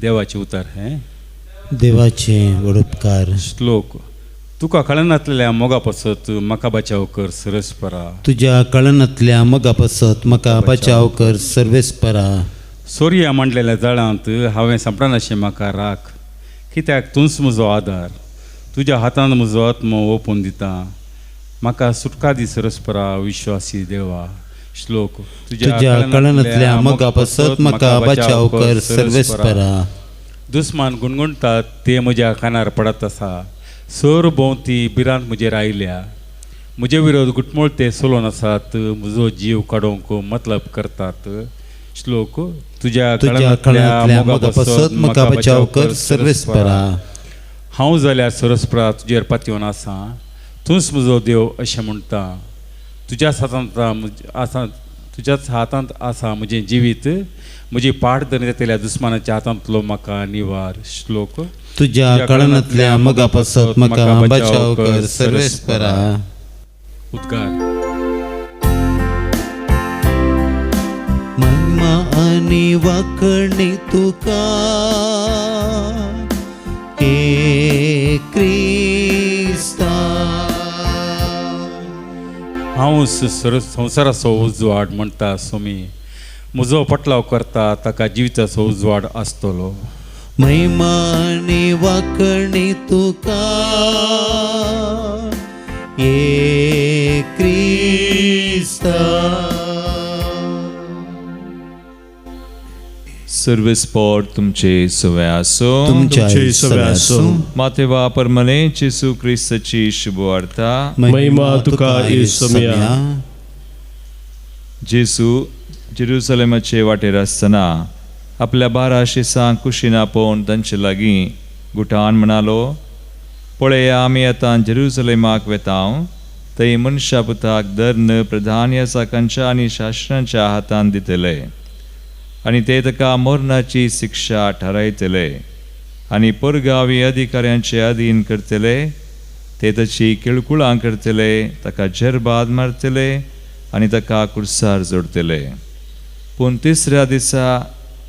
देवाचें उतर हें.
देवाचे व्हड उपकार.
श्लोक. तुका कळनातलेल्या मोगा पासत म्हाका बचाव कर सरस्परा.
तुज्या कळनातल्या मोगा पासत म्हाका बचाव कर सर्वेस्परा.
सोर्या मांडलेल्या जाळांत हांवें सांपडनाशें म्हाका राख, कित्याक तूंच म्हजो आदार. तुज्या हातान म्हजो आत्मो ओपून दिता, म्हाका सुटका दी सरस्परा विश्वासी देवा. श्लोक.
तुज्या कळनातल्या मोगा पासत म्हाका बचाव कर सर्वेस्परा.
दुस्मान गुणगुणतात ते म्हज्या कानार पडत आसा, सर भोंवती भिरांत म्हजेर आयल्या. म्हजे विरोध गुटमोळ ते सोलोन आसात, म्हजो जीव काडूंक मतलब करतात. श्लोक. तुज्या कळनातल्या मोगा
पासत म्हाका बचाव कर सर्वेस्परा.
हांव जाल्यार सरस्परा तुजेर पातयेवन आसा, तूंच म्हजो देव अशें म्हणटा. तुज्याच हातांत आसा, तुज्याच हातांत आसा म्हजें जिवीत, म्हजी पाठ धरून येतल्या दुस्मानाच्या हातांतलो म्हाका निवार. श्लोक.
तुज्या कळनातल्या मोगा पासत म्हाका बचाव कर सर्वेस्परा.
उद्गार.
महिमा आनी वाकणी तुका हे क्रिस्ता.
हांव संवसाराचो उजवाड म्हणटा सोमी, म्हजो पटलाव करता ताका जिविताचो उजवाड आसतलो.
महिमा आनी वाकणी तुका हे क्रिस्ता.
सर्वेस्पर तुमचे सवे आसो.
तुमचे सवे आसो.
मातेवा परमने जेसू क्रिस्ताची शुभवार्ता.
महिमा तुका येसुम्या.
जेसू जेरुसलेमाचे वाटेर आसतना आपल्या 12 शिसांक कुशीन आपोवन तांचे लागीं गुटान म्हणालो, पळया आमी आतां जेरुसलेमाक वेता, थंय मनशा पुताक धर्न प्रधान याजकांच्या आनी शास्त्रांच्या हातान दितले आनी ते ताका मरणाची शिक्षा थारायतले आनी परगावी अधिकाऱ्यांचे अधीन करतले. ते ताची किळकुळां करतले, ताका जेरबाद मारतले आनी ताका कुर्सार जोडटले. पूण तिसऱ्या दिसा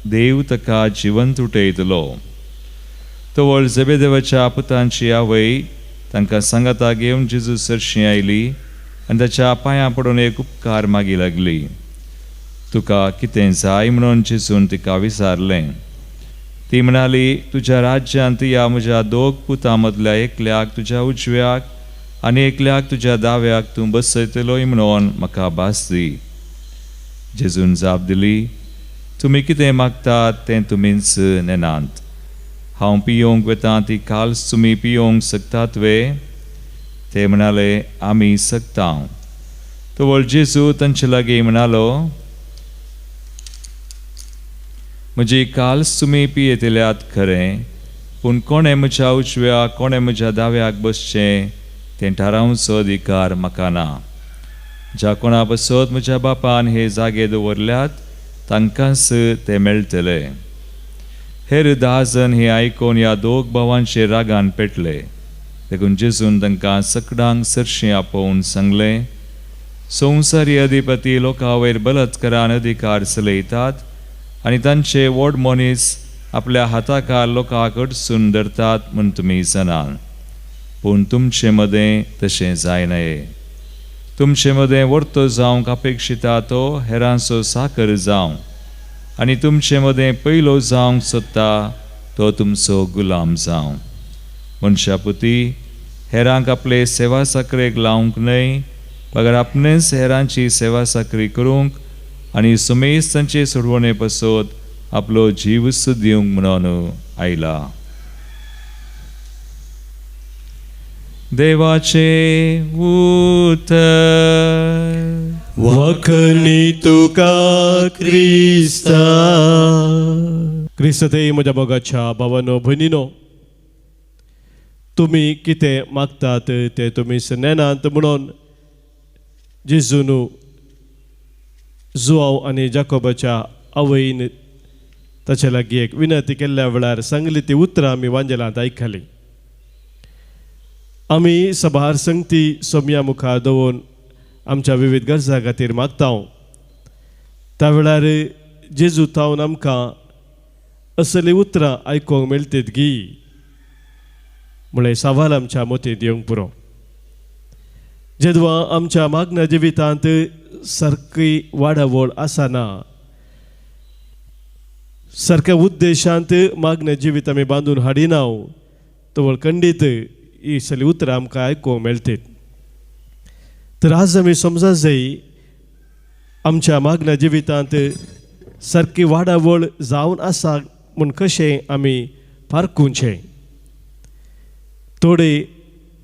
देव ताका जिवंत उठयतलो. तवळ जेबेदेवाच्या पुतांची आवय तांकां सांगाता घेवन जेजू सरशी आयली आनी ताच्या पांयां पडून एक उपकार मागी लागली. तुका कितें जाय म्हणून जेजून तिका विचारलें. ती म्हणाली, तुज्या राज्यांत ह्या म्हज्या दोग पुतां मदल्या एकल्याक तुज्या उजव्याक आनी एकल्याक तुज्या दाव्याक तूं बसयतलोय म्हणून म्हाका भास दी. जेजून जाप दिली, तुमी कितें मागतात तें तुमीच नेनात. हांव पियोवंक वेता ती काल्स तुमी पियोवंक शकतात वे? ते म्हणाले, आमी शकता. तवळ जेजू तांचे लागीं म्हणालो, म्हजी काल्स तुमी पियेतल्यात खरें, पूण कोणें म्हज्या उजव्या कोणें म्हज्या दाव्याक बसचें तें थारावचो अधिकार म्हाका ना. ज्या कोणा पासत म्हज्या बापान हे जागे दवरल्यात तांकांच ते मेळटले. हेर 10 जण हे आयकून ह्या दोग भावांचे रागान पेटले. देखून जेजून तांकां सकडांक सरशीं आपोवन सांगलें, संवसारी अधिपती लोकां वयर बलात्कारान अधिकार चलयतात आनी तांचे व्हड मनीस आपल्या हाताखाल लोकांक अडचून धरतात म्हूण तुमी जाणात. पूण तुमचे मदें तशें जायना. तुमचे मदें वर्तो जावंक अपेक्षिता तो हेरांचो साकर जावं आनी तुमचे मदें पयलो जावंक सोदता तो तुमचो गुलाम जावं. मनशापुती हेरांक आपले सेवा साकरेक लावंक न्हय, बगर आपणेच हेरांची सेवा साकरी करूंक आनी सुमेस तांचे सोडवणे पासत आपलो जीव दिवंक म्हणून आयला. देवाचे उतर.
वखनी तुका क्रिस्ता. क्रिस्तते म्हज्या मोगाच्या भावानो भयणीनो, तुमी कितें मागतात तें तुमी नेनात म्हणून जेजून जुआव आनी जाकोबाच्या आवयन ताचे लागीं एक विनंती केल्ल्या वेळार सांगली ती उतरां आमी वांजेलांत आयकली. आमी सभार संगती सोमया मुखार दवरून आमच्या विविध गरजां खातीर मागता. त्या वेळार जेजू थावन आमकां असली उतरां आयकूंक मेळटीत गी म्हळ्यार सवाल आमच्या मतींत येवंक पुरो. जेदवा आमच्या मागण्या जिवितांत सारकी वाडावळ आसना, सारक्या उद्देशांत मागण्या जिवीत आमी बांदून हाडिना, तवळ खंडीत ही सगळीं उतरां आमकां आयकूंक मेळटीत. तर आज आमी समजा जाय आमच्या मागण्या जिवितांत सारकी वाडावळ जावन आसा म्हूण कशें आमी पारखुचें. थोडे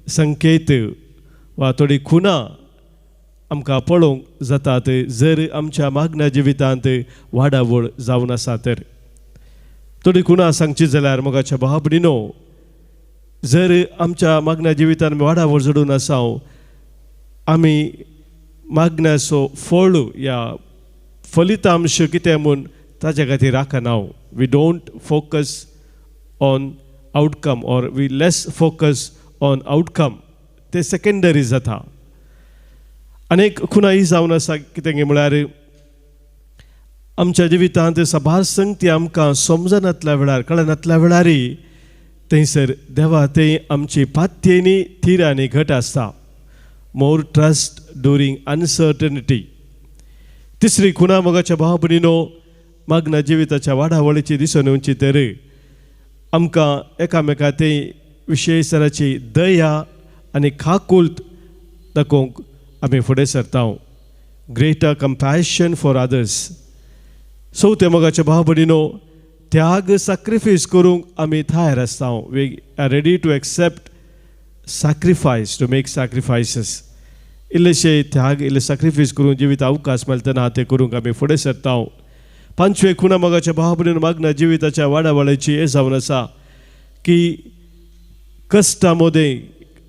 संकेत वा थोडी खुणां आमकां पळोवंक जातात जर आमच्या मागण्या जिवितांत वाडावळ जावन आसा तर. थोडी खुणां सांगची जाल्यार मोगाच्या भाव भयणीनो, जर आमच्या मागण्या जिवितांत वाडावळ जोडून आसा, आमी मागण्याचो फळ या फलितांश कितें म्हूण ताच्या खातीर राखना. We don't focus on outcome or we less focus on outcome, ते सेकेंडरी जाता. अनेक खुणां ही जावन आसा कितें म्हळ्यार आमच्या जिवितांत सभार संगती आमकां समजनातल्या वेळार कळनातल्या वेळारय थंयसर देवा थंय आमची पातयेनी थीर आनी घट आसता. मोर ट्रस्ट ड्युरींग अनसर्टनिटी. तिसरी खुणा मोगाच्या भाव भयणीनो, मागण्या जिविताच्या वाडावळीची दिसून येवची तर आमकां एकामेका थंय विशेषराची दया आनी खाकुल्त दाखोवंक आमी फुडें सरता. Greater compassion for others. चवथें मोगाच्या भाव भयणीनो, त्याग सॅक्रिफायस करूंक आमी तयार आसता. We are ready to accept sacrifice, to make sacrifices. इल्लेशे त्याग इल्ले सॅक्रिफायस करूंक जिवीत अवकाश मेळटना ते करूंक आमी फुडें सरता. पांचवे खुणा मोगाच्या भाव भयणीनो, मागण्या जिविताच्या वाडावळाची हें जावन आसा की कश्टा मदें,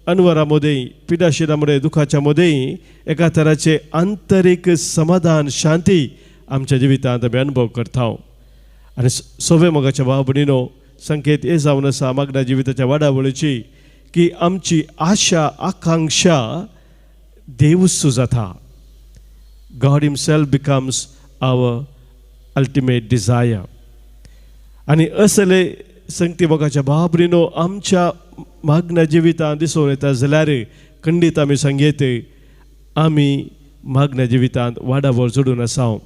अनवरा मदें, पिडाशिरा मदें, दुखाच्या मदें एका तराचें आंतरीक समाधान शांती आमच्या जिवितांत आमी अनुभव करता. आनी सवे मोगाच्या भाव भयणीनो, संकेत हे जावन आसा मागण्या जिविताच्या वाडावळीची की आमची आशा आकांक्षा देवसू जाता. God himself becomes our ultimate desire. आनी असले संगती मोगाच्या बाबरीनो आमच्या मागण्या जिवितांत दिसून येता जाल्यार खंडीत आमी सांगयत आमी मागण्या जिवितांत वाडावळ जोडून आसा.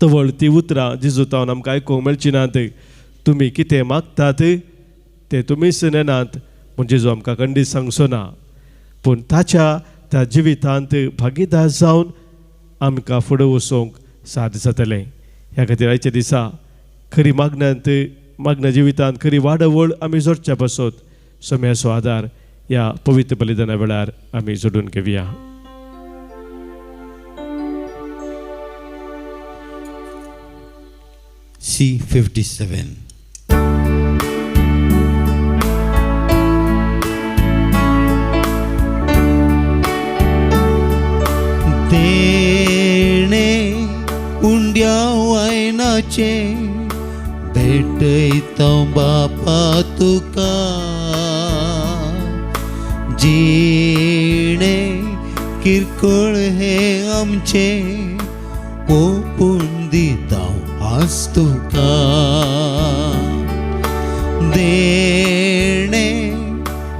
तवळ ती उतरां जिजूतावन आमकां आयकूंक मेळची नात. तुमी कितें मागतात तें तुमीच नेनात म्हूण जेजू आमकां खंडीत सांगचो ना, पूण ताच्या त्या जिवितांत भागीदार जावन आमकां फुडें वचूंक साध्य जातलें. ह्या खातीर आयच्या दिसा खरी मागण्यांत मागण्या जिवितांत खरी वाडावळ आमी जोडच्या पासत सम्याचो आदार ह्या पवित्र बलिदाना वेळार आमी जोडून घेवया.
C57. देणे उंड्या वायनाचे भेटयता बापा तुका, जिणे किरकोळ हे आमचे ओपून दिता आज तुका. देणे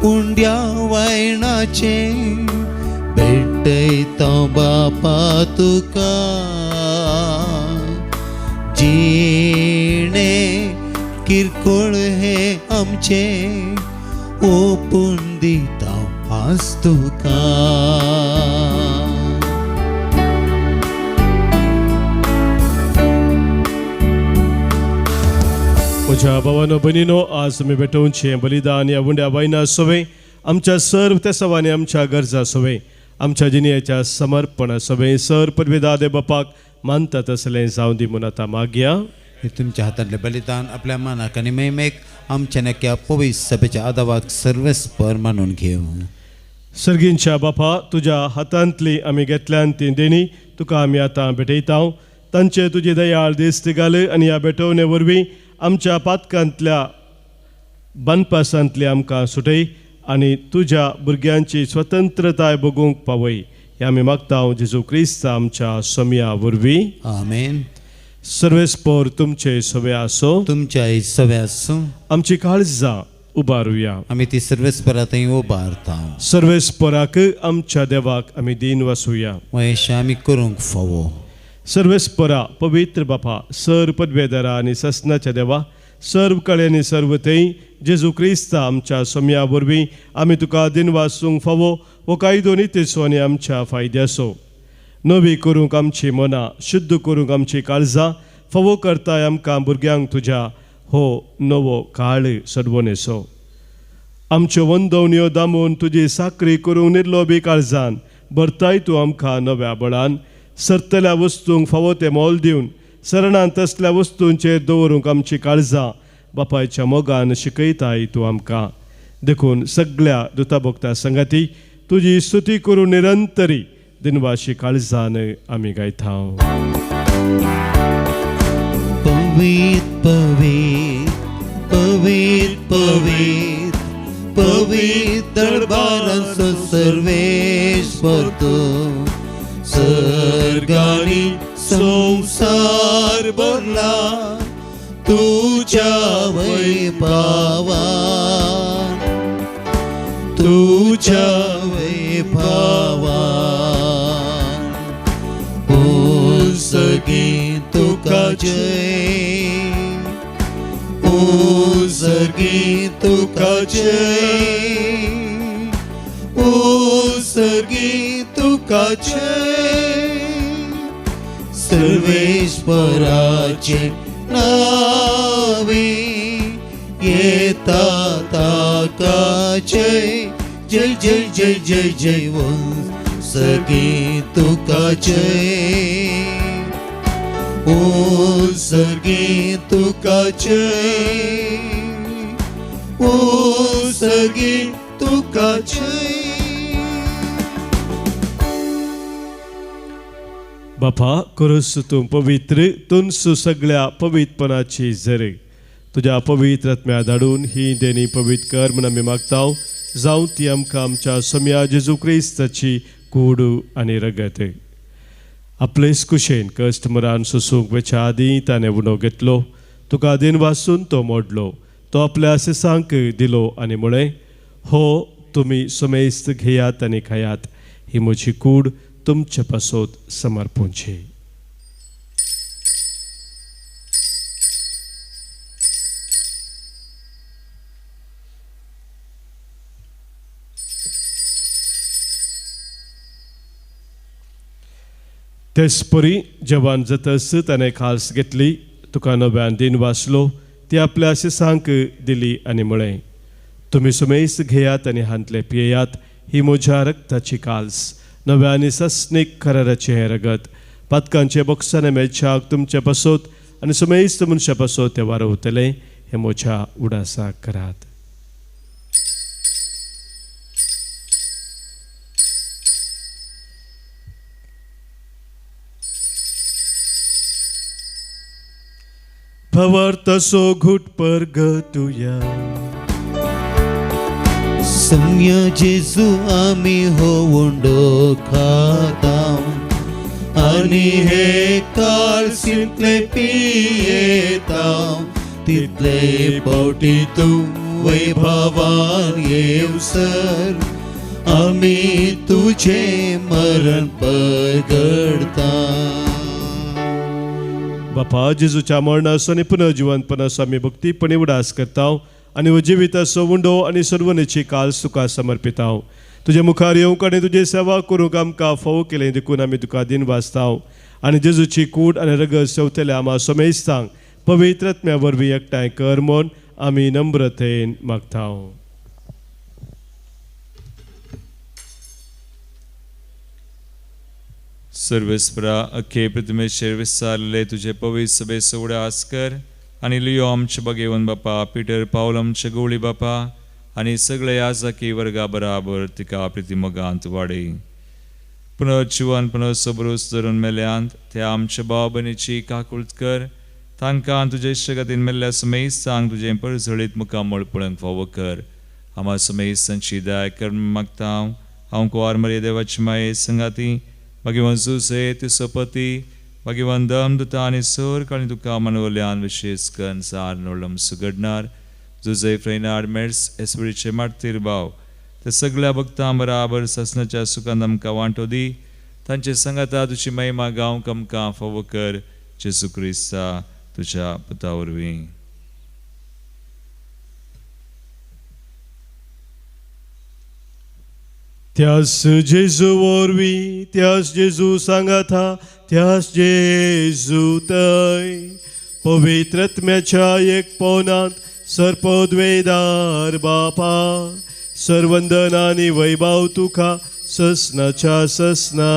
उंड्या वायनाचे भेटयता बापा तुका, जिणे किरकोळ हे आमचे ओपून दिता आज तुका.
म्हज्या भावानो भयणीनो, आज तुमी भेटोवचें बलिदान ह्या उंड्या वायना सवे आमच्या सर्व तेसावांनी आमच्या गरजा सवे आमच्या जिणेच्या समर्पणा सवे सर पदवेदा देव बापाक मानता तसलें जावं दी म्हूण आतां मागया.
हे तुमच्या हातांतलें बलिदान आपल्या मनाक आनी महिमेक आमच्या नक्या पवित्र सभेच्या आदावाक सर्वेस्पर मानून घेवं.
सर्गींच्या बापा, तुज्या हातांतली आमी घेतल्यान ती देणी तुका आमी आतां भेटयता. तांचे तुजी दयाळ दिस्त घाल आनी ह्या भेटवणे वरवीं आमच्या पातकांतल्या बांदपासांतली आमकां सुटय आनी तुज्या भुरग्यांची स्वतंत्रताय बगूंक पावय. हें आमी मागता जेजू क्रिस्त आमच्या सम्या वरवीं.
आमेन.
सर्वेस्पर तुमचे सवे आसो,
तुमच्याय सवे आसूं.
आमची काळजां उबारुया,
आमी ती सर्वेस्परा थंय उबारता.
सर्वेस्पराक आमच्या देवाक आमी दीन वसुया,
महेश आमी करूंक फावो.
सर्वेस्परा पवित्र बापा, सर पदवेदारा आनी ससनाच्या देवा, सर्व कळ्यांनी सर्व थंय जेजू क्रिस्ता आमच्या सम्या वरवीं आमी तुका दीन वासूंक फावो हो कायदो नितेचो आनी आमच्या फायद्याचो. नवी करूंक आमची मनां, शुद्ध करूंक आमची काळजां, फावो करताय आमकां भुरग्यांक तुज्या हो नवो काळ सडवणेचो. आमच्यो वंदवण्यो दामून तुजी साकरी करूंक निर्लोबी काळजान भरताय तूं आमकां नव्या बळान. सरतल्या वस्तूंक फावो तें मोल दिवन सरणान तसल्या वस्तूंचेर दवरूंक आमची काळजां बापायच्या मोगान शिकयताय तूं आमकां. देखून सगळ्या दुताभोक्ता संगाती तुजी स्तुती करून निरंतरी दिनवाशी काळजान आमी गायता.
पवित्र पवित्र पवित्र पवित्र पवित्र दरबारांचो सर्वेश्वर तूं, सर्गानी संसार भरला तुझ्या वैभवान, तुझ्या वैभवान. ओ सर्गी तुका जय, ओ सर्गी तुका जय, ओ सर्गी तुका जय. सर्वेश्वराचे नावे येता ताका जय, जय जय जय जय जय. ओ सर्गी तुका जय, ओ सर्गी तुका जय, ओ सर्गी तुका जय.
बापा, करूस तूं पवित्र, तुमसू सगळ्या पवित्रपणाची जर तुज्या पवित्र आत्म्या धाडून ही देणी पवित्र कर म्हूण आमी मागता. जावं ती आमकां आमच्या सम्या जेजू क्रिस्ताची कूड आनी रगत. आपलेच कुशेन कश्ट मरान सोसूंक वेच्या आदीं ताणें उणो घेतलो, तुका दिन वासून तो मोडलो, तो आपल्या शिसांक दिलो आनी म्हळें, हो तुमी समेस्त घेयात आनी खायात, ही म्हजी कूड तुमचे पासत समर्पूंची. तेचपरी जेवण जातच ताणें खास घेतली, तुका नव्यान दिन वाचलो, ती आपल्या शिसांक दिली आनी म्हळें, तुमी समेस्त घेयात आनी हांतले पियेयात, ही म्हज्या रक्ताची काल्स, नव्या आनी सस्नीक कराराचें हें रगत, पातकांचे बोक्साने मेळच्याक तुमचे पासत आनी समेस्त मनशा पासत तें वारवतलें, हें म्हज्या उडासाक करात. भवार्थाचो घुट परगटुया.
सम्य जेजू आमी हो उंडो खाता आनी हे काळसींतले पियेता, तितले पावटी तूं वैभवान येवसर आमी तुझे मरण परगडता.
बापा जेजूच्या मरणाचो आनी पुनर्जिवंतपणाचो आमी भक्तीपणी उडास करता आनी जिविताचो उंडो आनी सर्वनेची काल तुका समर्पिता. तुजे मुखार येवंक आनी तुजी सेवा करूंक आमकां फावो केलें देखून आमी तुका दिन वाचता आनी जेजूची कूड आनी रगत सेवतल्या आमा समेस्तांक पवित्र आत्म्या वरवीं एकठांय कर म्हूण आमी नम्रतेन मागता.
सर्वेस्परा अखे प्रतिमेचेर विसारले तुजे पवित्र सभेचो उडास कर आनी लियो आमचे बगेवन बापा, पिटर पावल आमचे गवळी बापा आनी सगळे आजाकी वर्गा बराबर तिका प्रितिमोगांत वाडय. पुनर्जिवन पुनर्सबरूस धरून मेल्यांत त्या आमच्या भाव भयणीची काकुळट कर, तांकां तुजे शगतीन मेल्ल्या समेस्तांक तुजें परजळीत मुखामळ पळोवंक फावो कर. आमा समेस्तांची दया कर मागता. हांव कुवार मरिया देवाची माये संगाती भगवान जुसे तिसोपती भगवान दम दुता आनी सोर काणी तुका मनवल्यान विशेश करून सार नोळम सुगडणार जुजे फ्रेनाड मेर्स एसवरीचे मार्तीर भाव ते सगळ्या भक्तां बराबर ससनाच्या सुखान आमकां वांटो दी, तांचे संगाता तुजी महिमा गावंक आमकां फावो कर, जेजू क्रिस्ता तुज्या पुता वरवीं.
त्यास जेजू वरवीं, त्यास जेजू सांगाता, त्यास जेजू तय पवित्र आत्म्याच्या एक पवनांत सर्पद्वेदार बापा सर्वंदन आनी वैभव तुका ससनाच्या ससना.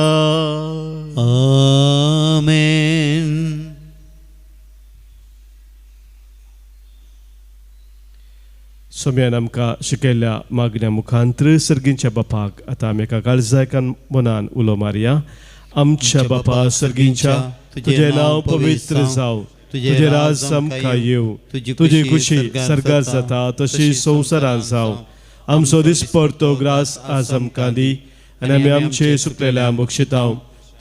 आमेन.
सोम्यान आमकां शिकयल्ल्या मागण्या मुखांत्र सर्गींच्या बापाक आतां आमी एका काळजाक मनान उलो मारया. आमच्या बापा सर्गींच्या, तुजें नांव पवित्र जावं, तुजें राज आमकां येवं, तुजी खुशी सर्गार जाता तशी संवसारांत जावं. आमचो दिसपडतो ग्रास आज आमकां दी आनी आमी आमचे सुकलेल्या बक्षितांव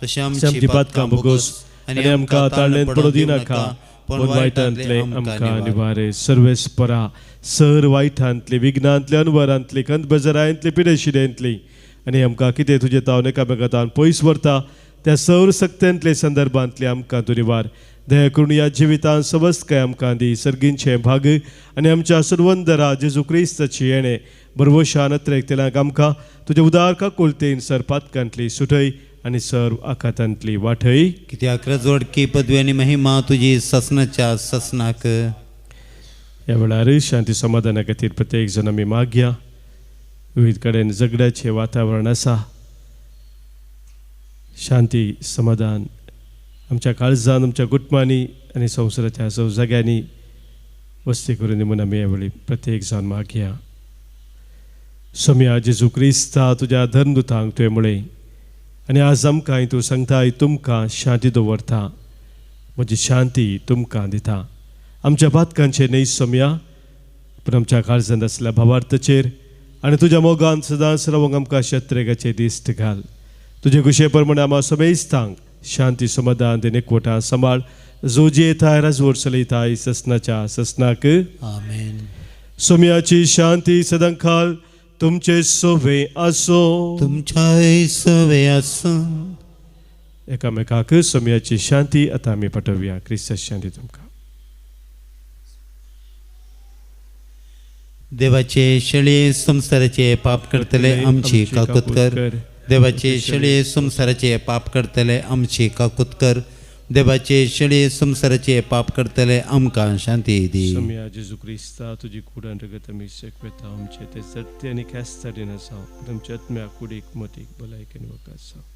तशें
आमची पातकां भोगोस आनी आमकां ताळ्ळेंत पडूं दिनाका, पूण वायटांतले आमकां निवारे. सर्वेस्परा सर वायटांतली, विघ्नांतली, अनवरांतली, कंद बजरांतली, पिडेशिडेंतली आनी आमकां कितें तुजें तावन एकामेका तावन पयस व्हरता त्या सौर सक्त्यांतले संदर्भांतली आमकां तूं निवार. दया करून ह्या जिवितांत सवस्तकाय आमकां दी, सर्गींचें भाग आनी आमच्या सर्वंदरा जेजू क्रिस्ताची येणें बरवशान अत्रेकतेल्यांक आमकां तुज्या उदार काकुळतेन सर पातकांतली सुटय आनी सर्व आखातांतली वाटय.
कित्याक रजवडकी पदवी आनी महिमा तुजी ससनाच्या ससनाक.
ह्या वेळार शांती समाधाना खातीर प्रत्येक जण आमी मागया. विविध कडेन झगड्याचें वातावरण आसा, शांती समाधान आमच्या काळजान, आमच्या कुटुंबांनी आनी संवसाराच्या सव जाग्यांनी वस्ती करून म्हूण आमी ह्या वेळी प्रत्येक जाण मागया. सोम्या जेजू क्रिस्ता तुज्या धर्मदुतांक तुवें म्हळें आनी आज आमकां तूं सांगताय, तुमकां शांती दवरता, म्हजी शांती तुमकां दिता. आमच्या पातकांचे न्हय सोमया, पूण आमच्या काळजांत आसल्या भावार्थचेर आनी तुज्या मोगान सदांच रावंक आमकां शत्रेगाचे दिश्ट घाल. तुजे खुशे प्रमाणे आमा समेस्तांक शांती समाधान आनी एकवटान सांबाळ, जो जियेताय राजवट चलयताय ससनाच्या ससनाक.
आमेन.
सोमयाची शांती सदांकाळ तुमचे सोवे आसो.
तुमच्याय सवे आसूं.
एकामेकाक सोमयाची शांती आतां आमी पाठोवया. क्रिस्ताची शांती तुमकां.
देवाचे शेळये संवसाराचे पाप करतले आमची काकूत कर. देवाचे शेळये संवसाराचे पाप करतले आमची काकूत कर. देवाचे शेळये संवसाराचे पाप करतले आमकां शांती दी.
सोमया जेजू क्रिस्ता, तुजी कूड आनी रगत आमी शेकवेता, आमचे ते सत्य आनी ख्यास्त दिना जावं, आमच्या आत्म्या कुडीक मतीक भलायकेन वकास जावं.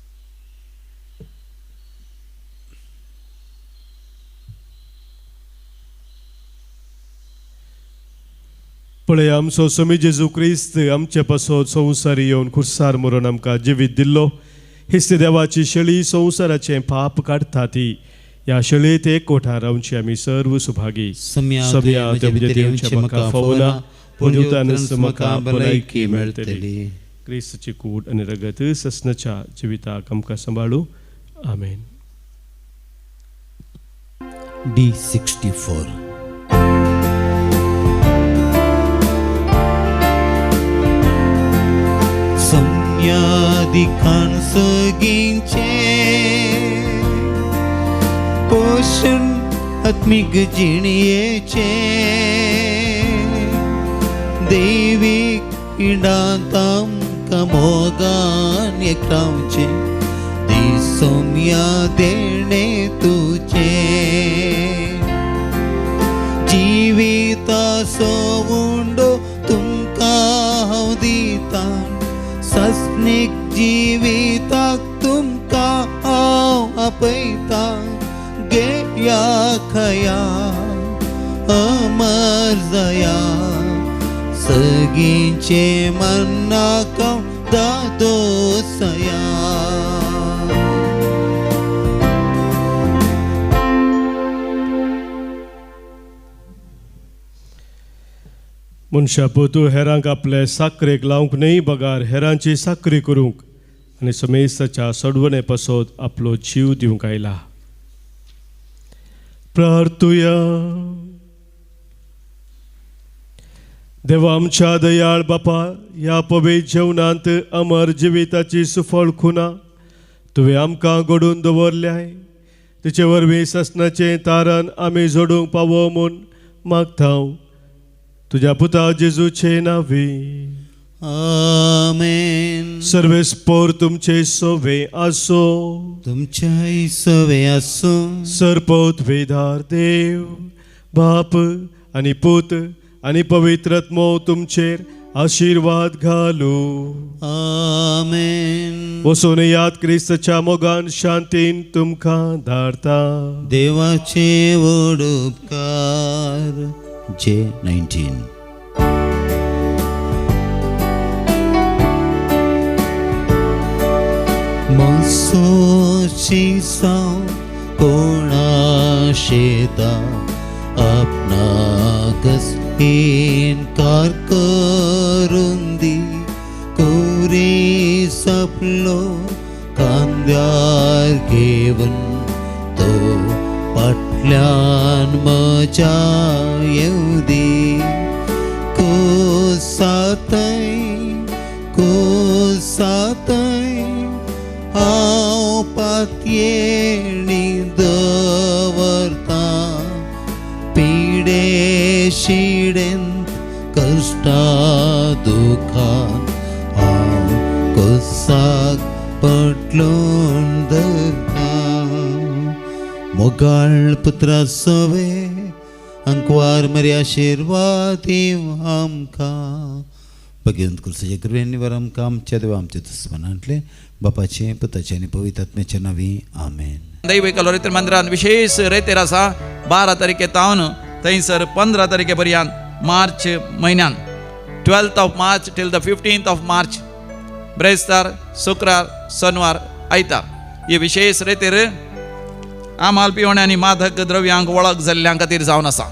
पळय आमचो स्वामी जेजू क्रिस्त आमचे पासत संवसारी येवन खुर्सार मरून आमकां जिवीत दिल्लो. हिस्त देवाची शेळी संवसाराचें पाप काडटा ती ह्या शेळयेत एकवटान रावची आमी सर्व सुभागी.
सोमया तुवें येवचें म्हाका फावना, पूण जेवतानच म्हाका भलायकी मेळटली.
क्रिस्ताची कूड आनी रगत ससनाच्या जिविताक आमकां सांबाळू. आमेन.
D64. सम्यादिखान सगींचे पोशण आत्मीक जिणयेचे देवीक इडांत आमकां मोगान एकठांवचे दिसोमया देणे तुजे जिविताचो उंडो तुमकां हांव दिता सस्नीक जिविताक तुमकां हांव आपयता गेया खया अमर जया सगींचे मनाक हांव दादोसया.
मनशा पोतू हेरांक आपले साकरेक लावंक न्हय बगार हेरांची साकरी करूंक आनी समेस्ताच्या सडवणे पासत आपलो जीव दिवंक आयला. प्रार्थुया. देवा आमच्या दयाळ बापा, ह्या पवित्र जेवणांत अमर जिविताची सुफळ खुना तुवें आमकां घडून दवरल्याय, तिचे वरवीं ससनाचें तारण आमी जोडूंक पावो म्हूण मागता तुज्या पुता जेजूचे नांवी.
आमेन.
सर्वेस्पोर तुमचे सोवे आसो.
तुमच्याय सोवे आसूं.
सरपोत वेदार देव बाप आनी पूत आनी पवित्र आत्मो तुमचेर आशिर्वाद घालू.
आमेन.
वचून याद क्रिस्ताच्या मोगान शांतीन तुमकां धाडता.
देवाचे व्हड उपकार. J19. मोसोची साव कोणा शेता आपणाकच इनकार करून दी कोरी सपलो कांद्यार घेवन तो फाटल्यान मजा येवं दी. कुसातय कुसातय हांव पातयेणी दवरता पिडे शिडेंत कश्टा दुखान हांव कोसाक पटलोन धरता. मोगाळ पुत्रा सवे अंकवार मरी आशिर्वाद दीव आमकां. भगवंत कुर्साच्या कृपेन निवार आमकां आमच्या देवा आमच्या दुस्मनांतले बापाचे पुताचे आनी पवित्र आत्म्याच्या नांवी. आमेन.
दैविक लोरेतर मंदिरान विशेष रेतेर आसा 12 तारखे तावन थंयसर 15 तारखे पर्यंत मार्च म्हयन्यान 12th of March till the 15th of March ब्रेस्तार शुक्रार शनिवार आयतार ही विशेष रेतेर आमाल पिवणे आनी मादक द्रव्यांक वळख जाल्ल्यां खातीर जावन आसा.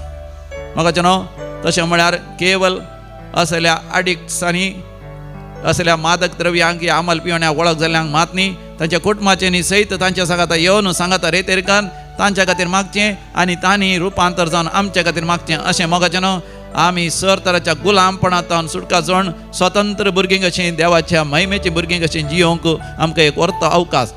मोगाचेनो, तशें म्हळ्यार केवल असल्या अडिक्ट्सांनी, असल्या मादक द्रव्यांक या अमल पिवण्या वळख जाल्ल्यांक मात न्ही, तांच्या कुटुंबाचेनी सयत तांच्या सांगाता येवन सांगाता रेतेरकान तांच्या खातीर मागचें आनी तांणी रुपांतर जावन आमच्या खातीर मागचें. अशें मोगाचेनो आमी सर तराच्या गुलामपणांत सुटका जावन स्वतंत्र भुरगीं कशीं, देवाच्या महिमेची भुरगीं कशीं जियोवंक आमकां एक वर्तो अवकाश.